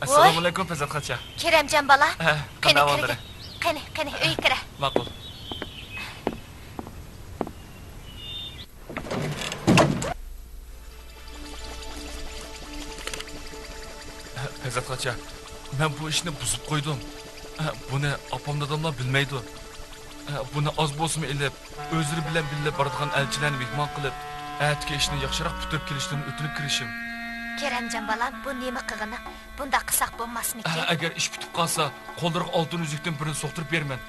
ئەسسالامۇئەلەيكۇم، پەرزەنت خانچە. كېرەمجان بالا. ھە، قېنى، قانداق كىرگىن. ئەھۋاللىرى؟ قېنى، قېنى، ئۆيگە كىرە. ماقۇل. ئاچا، مەن بۇ ئىشنى بۇزۇپ قويدۇم. ئە، بۇنى ئاپام داداملار بىلمەيدۇ. ئە، بۇنى ئاز بولسىمۇ ئېلىپ، ئۆزلىرى بىلەن بىللە بارىدىغان ئەلچىلەرنى مېھمان قىلىپ، ئەتىكى ئىشنى ياخشىراق پۈتتۈرۈپ كېلىشلىرىنى ئۆتۈنۈپ كىرىشىم. كېرەمجان بالام، بۇ نېمە قىلغىنىڭ؟ بۇنداق قىلساق بولماسمىكىن؟ ئە، ئەگەر ئىش پۈتۈپ قالسا، قوللىرىغا ئالتۇن ئۈزۈكتىن بىرنى سوقتۇرۇپ بېرىمەن.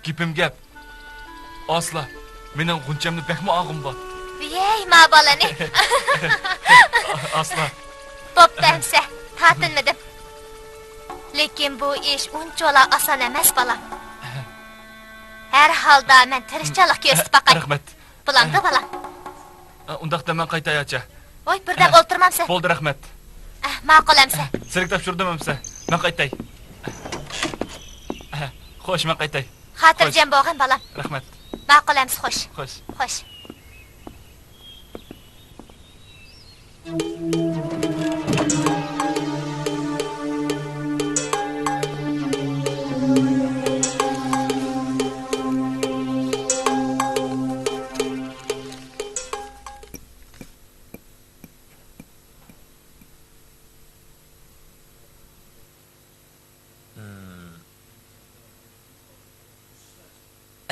گېپىم گەپ. ئاسلا، مېنىڭ غۇنچەمنى بەكمۇ ئالغۇم بار. ۋىيەي، ما بالىنى. ئاسلا. بوپتۇ ئەمسە، تارتىنمىدىم. لېكىن بۇ ئىش ئۇنچىۋالا ئاسان ئەمەس، بالام. ھەر ھالدا مەن تىرىشچانلىق كۆرسىتىپ باقاي. رەھمەت. بولامدۇ، بالام؟ ئە، ئۇنداقتا مەن قايتاي، ئاچا. ۋوي، بىردەم ئولتۇرمامسەن؟ بولدى، رەھمەت. ئە، ماقۇل ئەمسە. ئە، سىلىگە تاپشۇردۇم ئەمسە. مەن قايتاي. ئە، خوش، مەن قايتاي. خاتىرجەم بولغىن، بالام. رەھمەت. ماقۇل ئەمسە، خوش. خوش. خوش.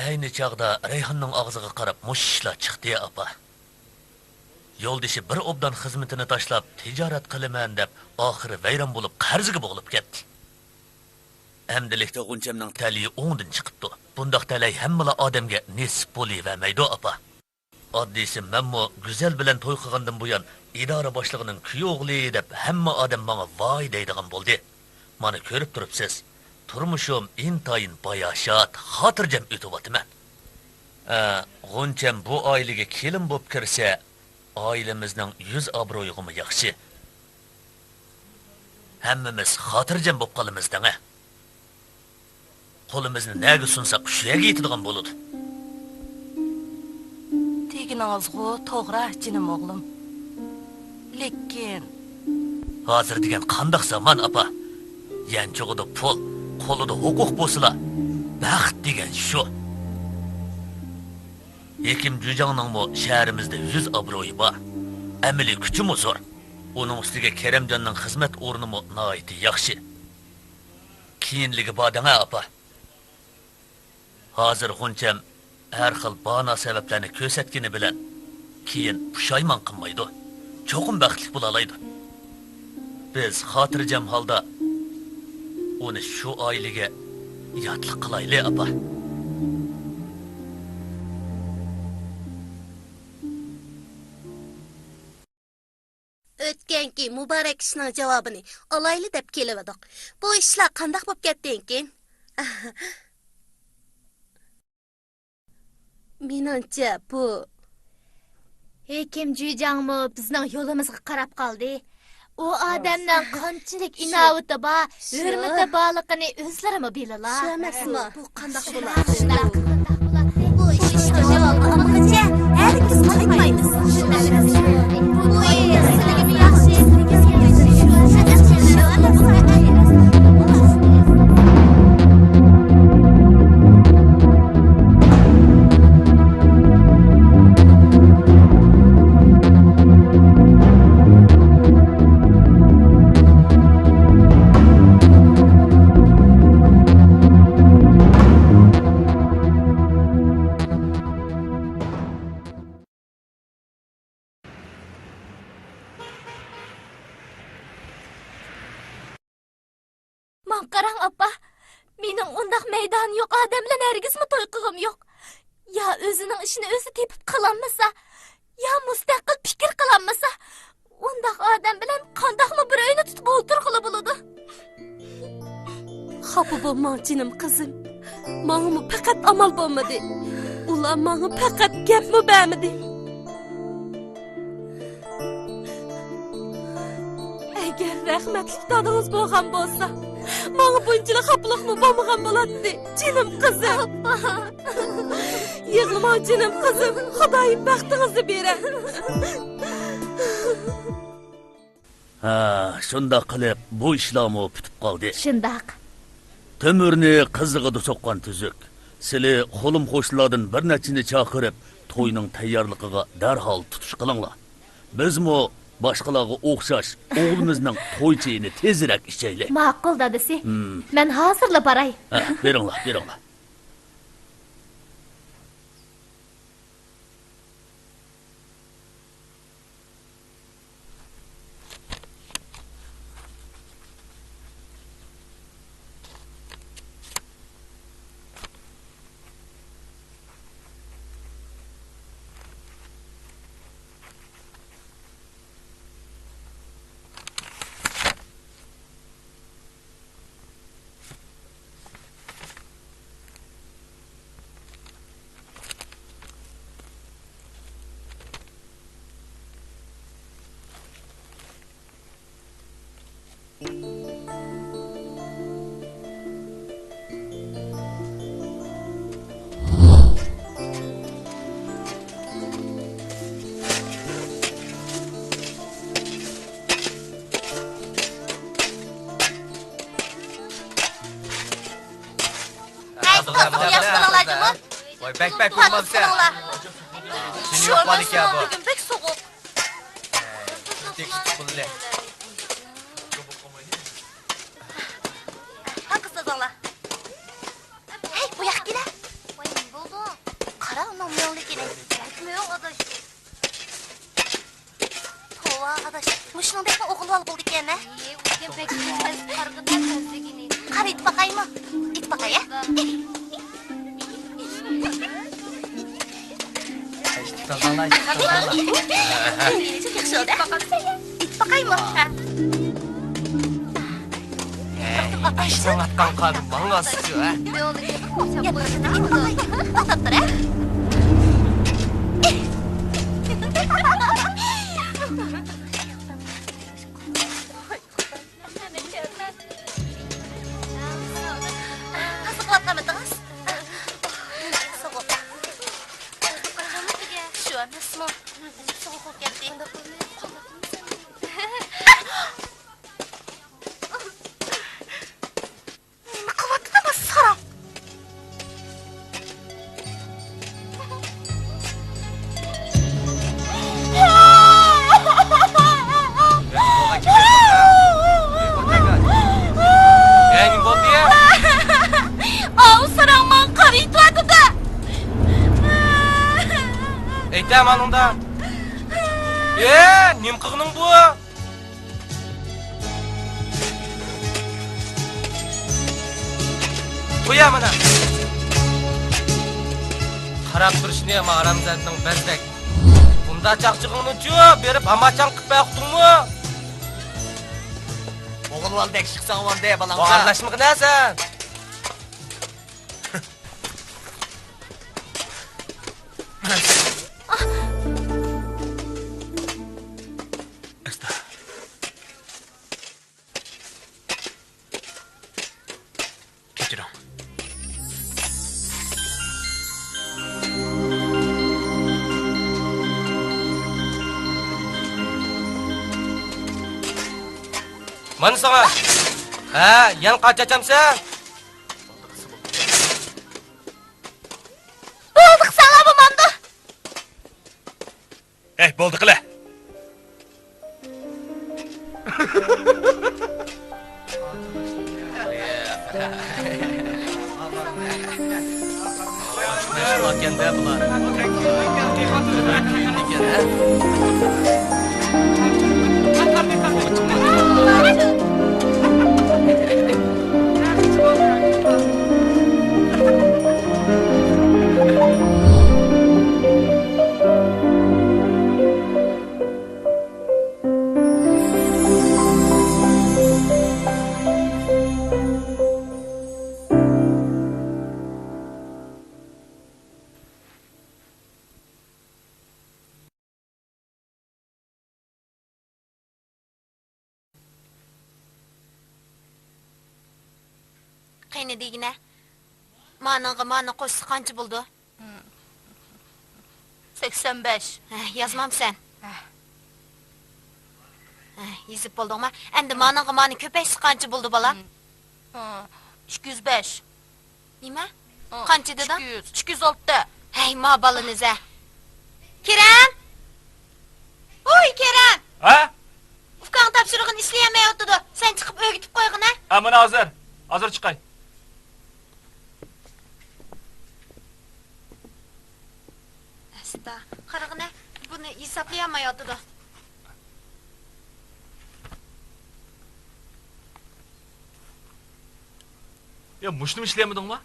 ئەينى چاغدا رەيھاننىڭ ئاغزىغا قاراپ مۇشۇ ئىشلار چىقتى، ئاپا. يولدىشى بىر ئوبدان خىزمىتىنى تاشلاپ، تىجارەت قىلىمەن دەپ، ئاخىرى ۋەيران بولۇپ، قەرزگە بوغۇلۇپ كەتتى. ئەمدىلىكتە غۇنچەمنىڭ تەلىيى ئوڭدىن چىقىپتۇ. بۇنداق تەلەي ھەممىلا ئادەمگە نېسىپ بولۇۋەرمەيدۇ، ئاپا. ئاددىيسى، مەنمۇ گۈزەل بىلەن توي قىلغاندىن بۇيان، ئىدارە باشلىقىنىڭ كۈيئوغلى دەپ ھەممە ئادەم ماڭا ۋاي دەيدىغان بولدى. مانا كۆرۈپ تۇرۇپسىز، تۇرمۇشۇم ئىنتايىن باياشات، خاتىرجەم ئۆتۈۋاتىمەن. ئە، غۇنچەم بۇ ئائىلىگە كېلىن بولۇپ كىرسە، ئائىلىمىزنىڭ يۈز ئابرۇيىغىمۇ ياخشى. ھەممىمىز خاتىرجەم بولۇپ قالىمىز دەڭە. قولىمىزنى نەگە سۇنساق، شۇ يەرگە يېتىدىغان بولىدۇ. دېگىنىڭىزغۇ توغرا، جېنىم ئوغلۇم. لېكىن. ھازىر دېگەن قانداق زامان، ئاپا؟ يانچۇقىدا پۇل، قولىدا ھوقۇق بولسىلا، بەخت دېگەن شۇ. ھېكىم جۈجاڭنىڭمۇ شەھىرىمىزدە يۈز ئابرۇيى بار. ئەمەلىي كۈچىمۇ زور. ئۇنىڭ ئۈستىگە كېرەمجاننىڭ خىزمەت ئورنىمۇ ناھايىتى ياخشى. كېيىنلىكى بار دەڭە، ئاپا. ھازىر غۇنچەم ھەر خىل بانا سەۋەبلەرنى كۆرسەتكىنى بىلەن، كېيىن پۇشايمان قىلمايدۇ، چوقۇم بەختلىك بولالايدۇ. بىز خاتىرجەم ھالدا ئۇنى شۇ ئائىلىگە ياتلىق قىلايلى، ئاپا. ئۆتكەنكى مۇبارەك ئىشنىڭ جاۋابىنى ئالايلى دەپ كېلىۋىدۇق. بۇ ئىشلار قانداق بولۇپ كەتتىكىن؟ مېنىڭچە، بۇ ھېكىم جۈجاڭمۇ بىزنىڭ يولىمىزغا قاراپ قالدى. ئۇ ئادەمنىڭ قانچىلىك ئىناۋىتى بار، ھۆرمىتى بارلىقىنى ئۆزلىرىمۇ بىلىلا. شۇ ئەمەسمۇ؟ بۇ قانداق بولار؟ بۇ ئىشنىڭ جاۋابىنى ئالمىغۇچە ھەرگىز قايتمايمىز. بۇ ئىش سىلىگىمۇ ياخشى، سىلىگىمۇ ياخشى. شۇ ئەمەسمۇ؟ ماڭا قاراڭ، ئاپا. مېنىڭ ئۇنداق مەيدانى يوق ئادەم بىلەن ھەرگىزمۇ توي قىلغۇم يوق. يا ئۆزىنىڭ ئىشىنى ئۆزى تېپىپ قىلالمىسا، يا مۇستەقىل پىكىر قىلالمىسا، ئۇنداق ئادەم بىلەن قانداقمۇ بىر ئۆينى تۇتۇپ ئولتۇرغىلى بولىدۇ؟ خاپا بولماڭ، جېنىم قىزىم. ماڭىمۇ پەقەت ئامال بولمىدى. ئۇلار ماڭا پەقەت گەپمۇ بەرمىدى. ئەگەر رەھمەتلىك دادىڭىز بولغان بولسا، ماڭا بۇنچىلىك خاپىلىقمۇ بولمىغان بولاتتى، جېنىم قىزىم. يىغلىماڭ، جېنىم قىزىم، خۇدايىم بەختىڭىزنى بېرەر. ھە، شۇنداق قىلىپ، بۇ ئىشلارمۇ پۈتۈپ قالدى. شۇنداق. تۆمۈرنى قىزىغىدا سوققان تۈزۈك. سىلى خولۇم خوشلاردىن بىر نەچچىنى چاقىرىپ، توينىڭ تەييارلىقىغا دەرھال تۇتۇش قىلىڭلار. بىزمۇ باشقىلارغا ئوخشاش ئوغلىمىزنىڭ توي چېيىنى تېزرەك ئىچەيلى. ماقۇل، دادىسى. ھىم. مەن ھازىرلا باراي. ھە، بېرىڭلار، بېرىڭلار. ھەي، توختىڭ، ياخشى بولۇڭلار جۇمۇ. ۋاي، بەك، بەك بولمامسەن. شۇ ئەمەس، بۈگۈن بەك سوغۇق. تېگىشلىك بولدى. ھە، قىز تازاڭلار. ھەي، بۇ ياققا كېلە. ۋاي، نېمە بولدى؟ قارا، ئۇنىڭ مۆڭلۈكىنى. مۆڭ ئاداش. توۋا، ئاداش، مۇشۇنىڭدەكمۇ ئوغۇل بالا بولىدىكەن ھە؟ ئى، ئۇكام بەك پەس، قارىغىنا پەسلىكىنى. قارا، ئېيتىپ باقايمۇ؟ ئېيتىپ باقاي ھە؟ ئىتتىك تازالا، ئىتتىك تازالا. ياخشى بولدى. ئېيتىپ باقايمۇ؟ ھە. ئەي، ساڭاتقان قان ماڭا سۇچۇ ھە؟ ياپرىقىنى ئېيتىپ باقاي. توختاپ تۇر ھە؟ قىزىقىۋاتقانمىدىڭىز؟ سوغۇق. شۇ ئەمەسمۇ؟ سوغۇق بولۇپ كەتتى. نېمە قىلىۋاتىدۇ ماسخارا؟ ئاۋۇ ساراڭ ماڭا قارىيتىۋاتىدۇ. ئېيتە مانىڭدا. ئە، نېمە قىلغىنىڭ بۇ؟ قويە مانا. قاراپ تۇرۇشنى ھارامزادىنىڭ بەزدەك. بۇندا چاقچىقىڭنىچۇ بېرىپ ھاماچاڭ قىلىپ بەر ئۇقتۇڭمۇ؟ ئوغۇل بالىدەك شىقساڭ بولدى بالاڭغا. ئارىلاشمىغىنە سەن. ئاستا. كەچۈرۈڭ. مانا ساڭا. ھە، يەنە قاچا ئاچامسەن؟ بولدى، قىساڭلار بولمامدۇ؟ ھەي، بولدى قىلە. قېنى دېگىنە، مانىڭغا مانى قوشسا قانچە بولىدۇ؟ سەكسەن بەش. ھە، يازمامسەن؟ ھە. ھە، يېزىپ بولدۇڭما؟ ئەمدى مانىڭغا مانى كۆپەيتسە قانچە بولىدۇ، بالام؟ ھە، ئىككى يۈز بەش. نېمە؟ ھە، قانچە دېدىڭ؟ ئىككى يۈز. ئىككى يۈز ئالتە. ھەي، ما بالىنى زە. كېرەم! ۋوي، كېرەم! ھە؟ ئۇكاڭ تاپشۇرغىنى ئىشلىيەلمەيۋاتىدۇ. سەن چىقىپ ئۆگىتىپ قويغىنا. ھە، مانا ھازىر. ھازىر چىقاي. ئەستا، قارىغىنە، بۇنى ھېسابلىيالمايۋاتىدۇ. يا، مۇشۇنىمۇ ئىشلىيەلمىدىڭما؟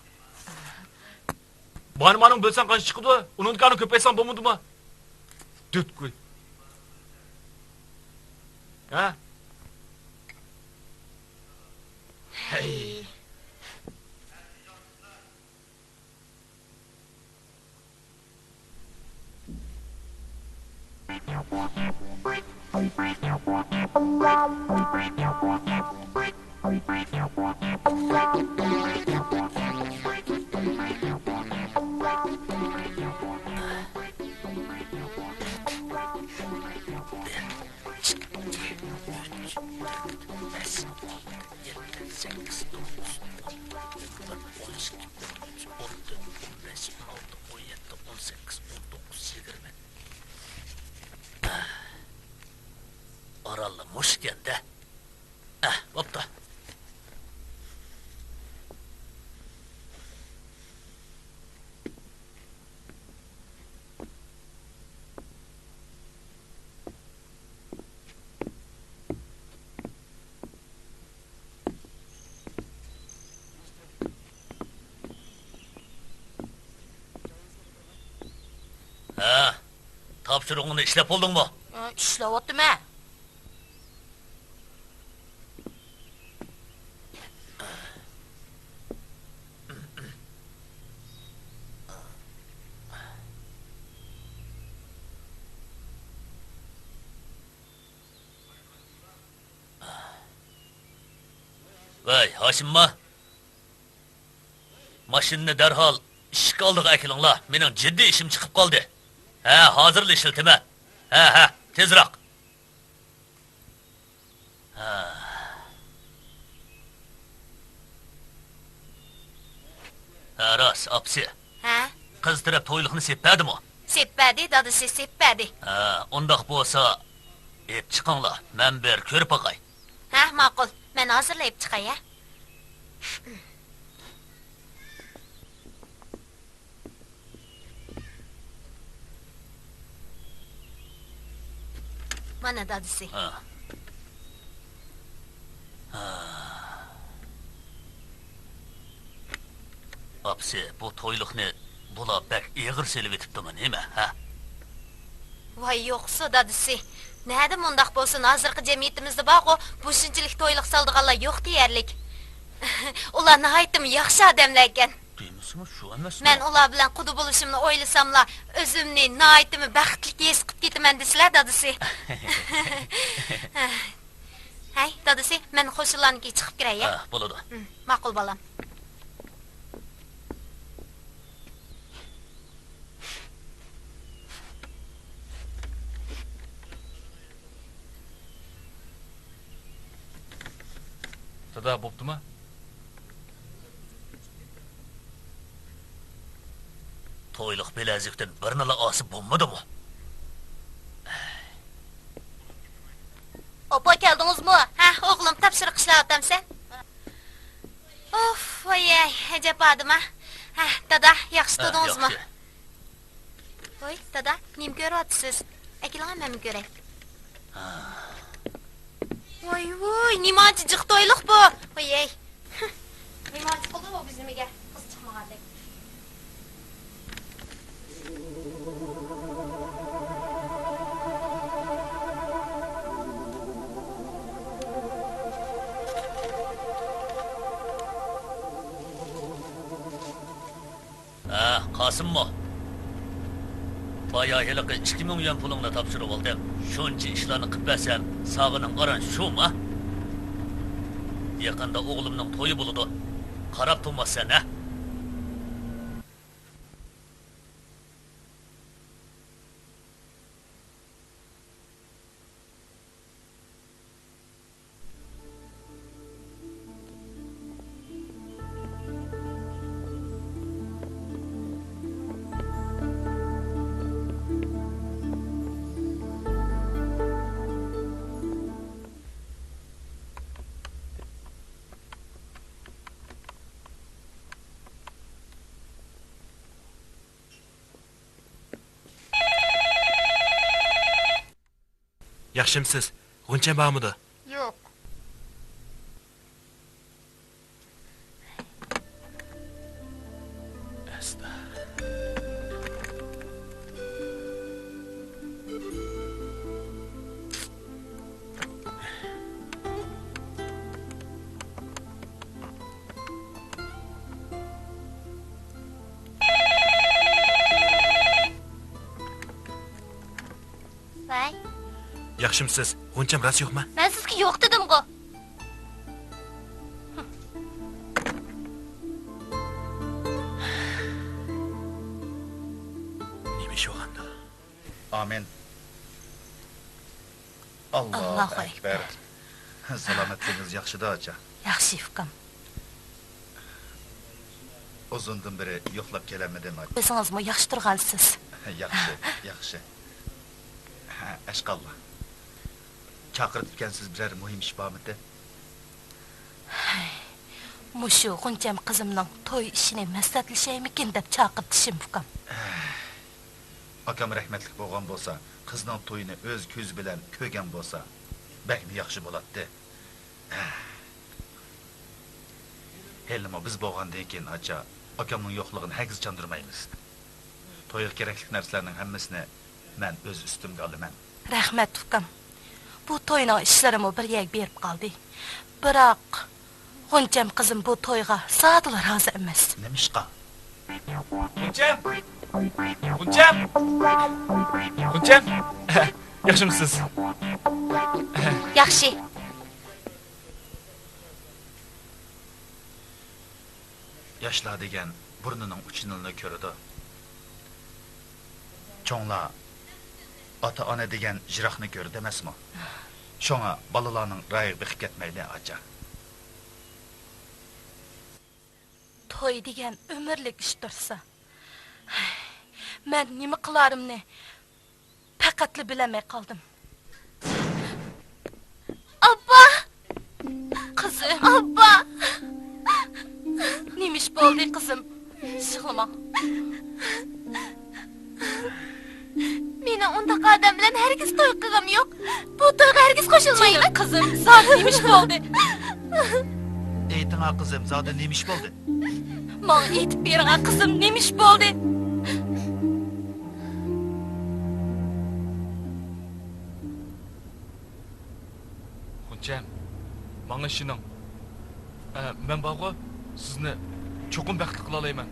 بارمانىڭ بۆلسەڭ قانچە چىقىدۇ؟ ئۇنىڭدىكىنى كۆپەيتسەڭ بولمىدىمۇ؟ دۆتكۈل. ھە؟ ھەي. ئىككى، ئۈچ، تۆت، بەش، ئالتە، يەتتە، سەككىز، توققۇز، ئون، ئون بىر، ئون ئىككى، ئون ئۈچ، ئون تۆت، ئون بەش، ئون ئالتە، ئون يەتتە، ئون سەككىز، ئون توققۇز، يىگىرمە. ئارانلا مۇشۇكەن-دە. ئەھ، بوپتۇ. ھە، تاپشۇرۇقۇڭنى ئىشلەپ بولدۇڭمۇ؟ ئە، ئىشلەۋاتىمەن. ۋەي، ھاشىمما! ماشىنىنى دەرھال ئىشىك ئالدىغا ئەكېلىڭلار، مېنىڭ جىددىي ئىشىم چىقىپ قالدى. ھە، ھازىرلا ئىشلىتىمەن. ھە، ھە، تېزراق. ھە. ھە، راست، ئاپىسى. ھە؟ قىز تەرەپ تويلۇقنى سېلىپ بەردىمۇ؟ سېلىپ بەردى، دادىسى سېلىپ بەردى. ھە، ئۇنداق بولسا، ئېلىپ چىقىڭلار، مەن بىر كۆرۈپ باقاي. ھە، ماقۇل. مەن ھازىرلا ئېلىپ چىقاي، ھە. مانا دادىسى. ھە. ھە. ئاپىسى، بۇ تويلۇقنى بۇلار بەك ئېغىر سېلىۋېتىپتىمۇ نېمە، ھە؟ ۋاي يوقسۇ، دادىسى. نەدە مۇنداق بولسۇن، ھازىرقى جەمئىيىتىمىزدە بارغۇ، بۇ شۇنچىلىك تويلۇق سالىدىغانلار يوق دېيەرلىك. ئۇلار ناھايىتىمۇ ياخشى ئادەملەركەن. دېمىسىمۇ شۇ ئەمەسمۇ؟ مەن ئۇلار بىلەن قۇدا بولۇشۇمنى ئويلىساملا، ئۆزۈمنى ناھايىتىمۇ بەختلىك ھېس قىلىپ كېتىمەن دېسىلە، دادىسى. ھەي، دادىسى، مەن خوشۇللارنىڭكىگە چىقىپ كىرەي، ھە؟ ھە، بولىدۇ. ھىم، ماقۇل، بالام. دادا، بوپتۇما؟ تويلۇق بىلەزۈكتىن بىرنىلا ئالسا بولمىدىمۇ؟ ئاپا، كەلدىڭىزمۇ؟ ھە، ئوغلۇم، تاپشۇرۇق ئىشلەۋاتامسەن؟ ئۇف، ۋايەي، ئەجەب ئادىما. ھە، دادا، ياخشى ھە، تۇردىڭىزمۇ؟ ياخشى. ۋوي، دادا، نېمە كۆرۈۋاتىسىز؟ ئەكېلىڭە، مەنمۇ كۆرەي. ھا. ۋوي، ۋوي، نېمانچە جىق تويلۇق بۇ؟ ۋويەي. نېمانچە قىلدى بۇ بىز نېمىگە؟ قىز چىقمىغاندەك. ھە، قاسىممۇ؟ بايا ھېلىقى ئىككى مىڭ يۈەن پۇلۇڭنى تاپشۇرۇۋالدىم. شۇنچە ئىشلارنى قىپ بەرسەم، ساغىنىڭ ئاران شۇما؟ يېقىندا ئوغلۇمنىڭ تويى بولىدۇ. قاراپ تۇرماسسەن، ھە؟ ياخشىمسىز؟ غۇنچەم بارمىدۇ؟ يوق. ئەستا. ۋەي. ياخشىمسىز؟ غۇنچەم راست يوقما؟ مەن سىزگە يوق دېدىمغۇ. نېمە ئىش بولغاندۇ؟ ئامىن. ئاللاھۇ ئەكبەر. سالامەتلىكىڭىز ياخشىدا، ئاچا؟ ياخشى، ئۇكام. ئۇزۇندىن بېرى يوقلاپ كېلەلمىدىم، ئاچا. ئۆزىڭىزمۇ ياخشى تۇرغانسىز. ياخشى، ياخشى. ھە، ئەشقاللا. چاقىرتىپكەنسىز، بىرەر مۇھىم ئىش بارمىدى؟ مۇشۇ غۇنچەم قىزىمنىڭ توي ئىشىنى مەسلىھەتلىشەيمىكىن دەپ چاقىرتىشىم، ئۇكام. ئاكام رەھمەتلىك بولغان بولسا، قىزنىڭ تويىنى ئۆز كۆزى بىلەن كۆرگەن بولسا، بەكمۇ ياخشى بولاتتى. ھېلىمۇ بىز بولغاندىن كېيىن، ئاچا، ئاكامنىڭ يوقلۇقىنى ھەرگىز چاندۇرمايمىز. تويغا كېرەكلىك نەرسىلەرنىڭ ھەممىسىنى مەن ئۆز ئۈستۈمگە ئالىمەن. رەھمەت، ئۇكام. بۇ توينىڭ ئىشلىرىمۇ بىر يەرگە بېرىپ قالدى. بىراق، غۇنچەم قىزىم بۇ تويغا زادىلا رازى ئەمەس. نېمىشقا؟ غۇنچەم! غۇنچەم! غۇنچەم! ياخشىمۇسىز؟ ياخشى. ياشلار دېگەن بۇرنىنىڭ ئۇچىنىلا كۆرىدۇ. چوڭلار ئاتا-ئانا دېگەن يىراقنى كۆرىدۇ ئەمەسمۇ؟ شۇڭا بالىلارنىڭ رايىغا بېقىپ كەتمەيلى، ئاچا. توي دېگەن ئۆمۈرلۈك ئىش تۇرسا، مەن نېمە قىلارىمنى پەقەتلا بىلەلمەي قالدىم. ئاپا! قىزىم. ئاپا! نېمە ئىش بولدى، قىزىم؟ يىغلىما. مېنىڭ ئۇنداق ئادەم بىلەن ھەرگىز توي قىلغۇم يوق. بۇ تويغا ھەرگىز قوشۇلمايمەن. جېنىم قىزىم، زادى نېمە ئىش بولدى؟ ئېيتىڭا، قىزىم، زادى نېمە ئىش بولدى؟ ماڭا ئېيتىپ بېرىڭا، قىزىم، نېمە ئىش بولدى؟ غۇنچەم، ماڭا ئىشىنىڭ. ئە، مەن بارغۇ، سىزنى چوقۇم بەختلىك قىلالايمەن.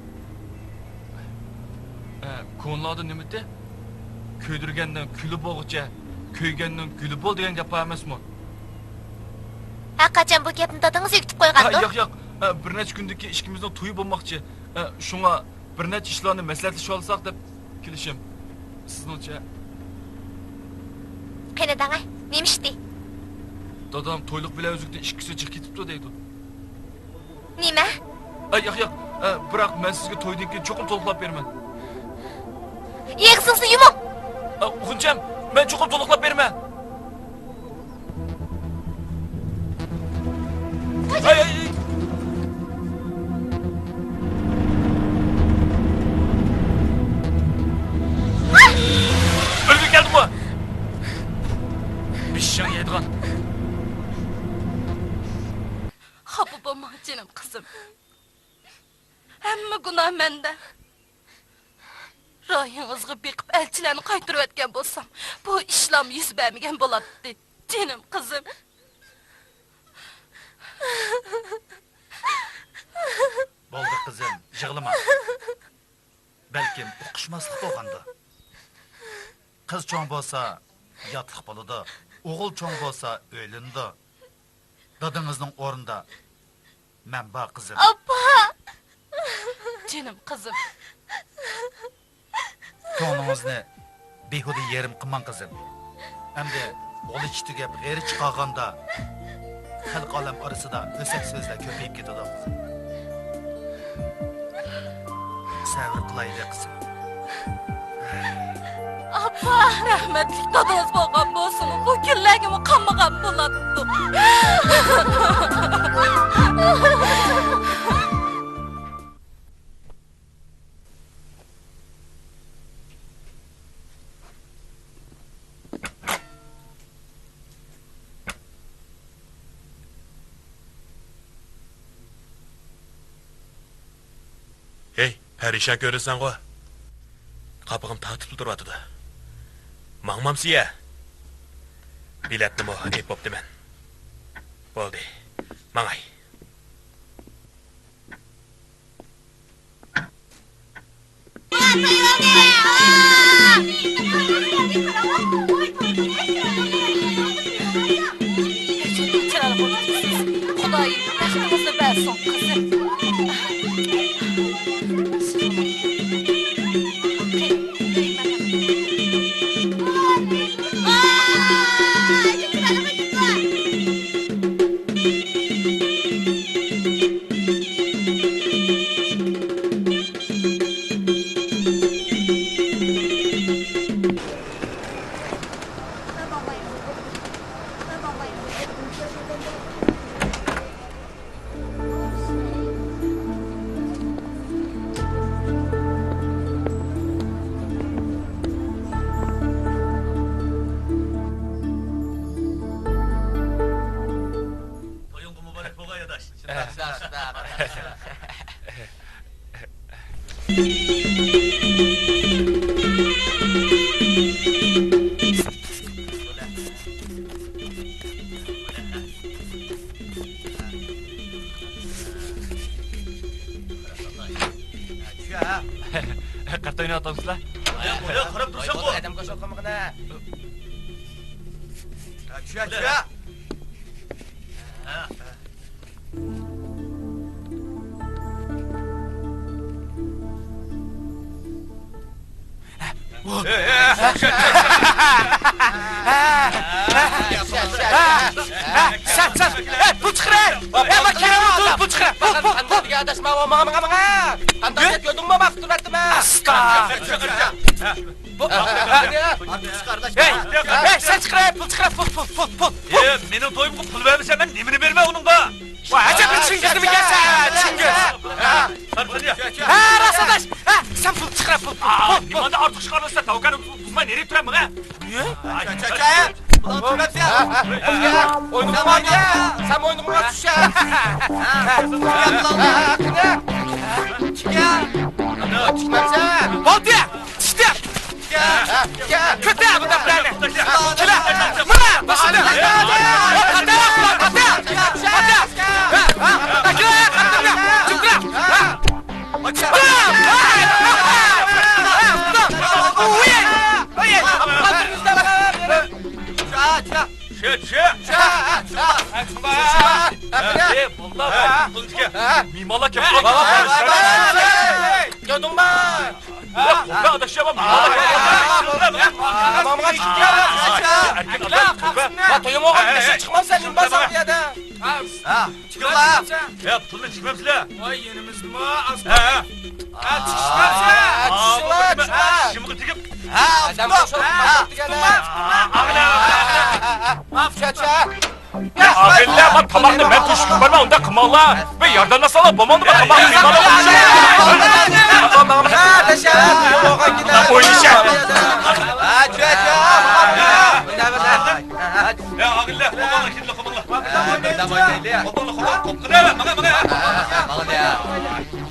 ئە، كونىلاردا نېمىدى؟ كۆيدۈرگەننىڭ كۈلى بولغۇچە، كۆيگەننىڭ گۈلى بول دېگەن گەپ بار ئەمەسمۇ؟ ھەرقاچان بۇ گەپنى دادىڭىز ئۆگىتىپ قويغاندۇ؟ ئە، ياق، ياق. ئە، بىر نەچچە كۈندىن كېيىن ئىككىمىزنىڭ تويى بولماقچى. ئە، شۇڭا بىر نەچچە ئىشلارنى مەسلىھەتلىشىۋالساق دەپ كېلىشىم. سىزنىڭچە؟ قېنى دەڭە، نېمە ئىشتى؟ دادام تويلۇق بىلەن ئۈزۈكتىن ئىككىسى جىق كېتىپتۇ دەيدۇ. نېمە؟ ئە، ياق، ياق. ئە، بىراق مەن سىزگە تويدىن كېيىن چوقۇم تولۇقلاپ بېرىمەن. ئېغىزىڭىزنى يۇمۇڭ! ئە، غۇنچەم، مەن چوقۇم تولۇقلاپ بېرىمەن. ھەي، ھەي، ھەي! ئۆلگۈم كەلدىمۇ؟ بېشىڭ يەيدىغان. خاپا بولماڭ، جېنىم قىزىم. ھەممە گۇناھ مەندە. رايىڭىزغا بېقىپ ئەلچىلەرنى قايتۇرۇۋەتكەن بولسام، بۇ ئىشلام يۈز بەرمىگەن بولاتتى، جېنىم قىزىم. بولدى قىزىم، يىغلىما. بەلكىم ئۇقۇشماسلىق بولغاندۇ. قىز چوڭ بولسا ياتلىق بولىدۇ، ئوغۇل چوڭ بولسا ئۆيلىنىدۇ. دادىڭىزنىڭ ئورنىدا مەن بار، قىزىم. ئاپا! جېنىم قىزىم. كۆڭلىڭىزنى بىھۇدە يېرىم قىلماڭ، قىزىم. ئەمدى غۇلجا تۈگەپ غېرى چىقارغاندا، خەلق ئالەم ئارىسىدا ئۆسەك سۆزلەر كۆپىيىپ كېتىدۇ، قىزىم. سەۋر قىلايلى، قىزىم. ئاپا! رەھمەتلىك دادىڭىز بولغان بولسىمۇ، بۇ كۈنلەرگىمۇ قالمىغان بولاتتۇق. پەرىشان كۆرۈنسەڭغۇ. قاپىقىم تارتىپلا تۇرۇۋاتىدۇ. ماڭمامسىيە؟ بېلەتنىمۇ ئېلىپ بوپتىمەن. بولدى، ماڭاي. خۇدايىم بەختىڭىزنى بەرسۇن، قىزىم. تويۇڭغا مۇبارەك بولغاي، ئاداش. شۇنداق، شۇنداق، شۇنداق. چۈشە، ھە؟ قارتا ئويناۋاتامسىلەر؟ ياق، ياق، قاراپ تۇرساڭغۇ. ئادەم قوشۇپ قالمىغىنا. چۈشە، چۈشە. سەن، سەن، ئەي، پۇل چىقىرە! ئەي، مانا كىرىمۇ، پۇل، پۇل چىقىرە! پۇل، پۇل، پۇل! قانداق ئاداش، ماڭا، ماڭا، ماڭا! قانداق گەپ كۆردۈڭمۇ، ماقۇل تۇراتتىمەن! ئاستا! بۇ، ھەي، ھەي، سەن چىقىرە، پۇل چىقىرە، پۇل، پۇل، پۇل، پۇل. ئە، مېنىڭ تويۇمغا پۇل بەرمىسە، مەن نېمىنى بېرىمەن ئۇنىڭغا؟ ۋاي، ئەجەب بىر چىڭگىزنىمىكەنسەن، چىڭگىز. ھە، ھە، راست ئاداش. ھە، سەن پۇل چىقىرە، پۇل، پۇل، پۇل، پۇل. نېمانداق ئارتۇق چىقارمىسا، تاۋكەن ئۇزماي نېرى تۇرامەن، ھە؟ نېمە؟ ئوينىغىڭ بارمۇ؟ سەن ئوينىغىڭ چۈشە. بولدى! چۈشتى! كۆتەر بۇ دەپلەرنى! كېلە! مانا! باشلىدى! پاتا! پاتا! پاتا! پاتا! كېلە! قاتتىق! جىمراق! چۈشە، چۈشە. چۈشە، چۈشە. ئەي، بالىلار، مېھمانلار كېلىپ قالدى. كەلدىڭمۇ؟ ئاداش، مېھمانلار كېلىپ قالدى. تويۇم بولغان، چىقمامسەن، نېمە بارساڭ بۇ يەردە. چىقىڭلار. يا، پۇلنى چىقمامسىلەر؟ ۋاي، يېنىمىزدىمۇ ئاز. ھە، ھە. ھە، چىقىشمامسىلەر؟ ھە، چىقىڭلار، چىقىڭلار. شىمغا تېگىپ. ھە، ئادەم بوشاپ قالدى دېگەندە. ئاغىنە. ئاغىنە. ئاغىنە، مانا تاماقنى مەن توشۇپ بارمەن، ئۇنداق قىلماڭلار. بىر ياردەملەشسەڭلار بولمامدۇ، مانا تاماقنى مېھمانلار. ھە، دەشە. ئوينىشە. ھە، چۈشە، چۈشە. يا، ئاغىنىلەر، قوپۇڭلار، كېلىڭلار، قوپۇڭلار. ھە، بىردەم ئوينايلى. قوپۇڭلار، قوپۇڭلار، قوپۇڭلار، ماڭا، ماڭا. ھە، ھە، ھە، ماڭىلى.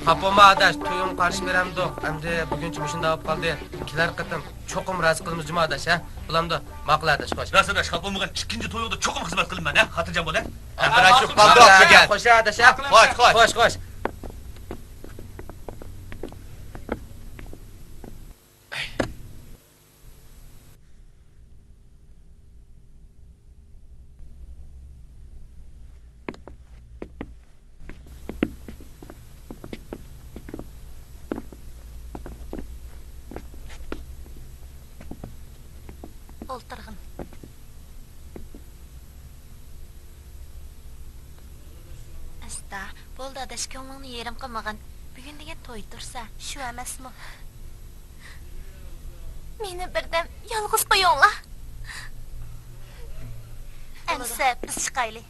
خاپا بولما ئاداش، تويۇڭغا قارشى بېرەمدۇق. ئەمدى بۈگۈنچە مۇشۇنداق بولۇپ قالدى. كېلەر قېتىم چوقۇم رازى قىلىمىز جۇمۇ ئاداش، ھە؟ بولامدۇ؟ ماقۇل ئاداش، خوش. راست ئاداش، خاپا بولمىغىن، ئىككىنچى تويۇڭدا چوقۇم خىزمەت قىلىمەن، ھە؟ خاتىرجەم بول، ھە؟ ھە، ماقۇل، ماقۇل، ماقۇل. خوش ئاداش، ھە؟ خوش، خوش. خوش، خوش. ئولتۇرغىن. ئەستا، بولدى ئاداش، كۆڭلۈڭنى يېرىم قىلمىغىن. بۈگۈن دېگەن توي تۇرسا، شۇ ئەمەسمۇ؟ مېنى بىردەم يالغۇز قويۇڭلار. ئەمىسە بىز چىقايلى.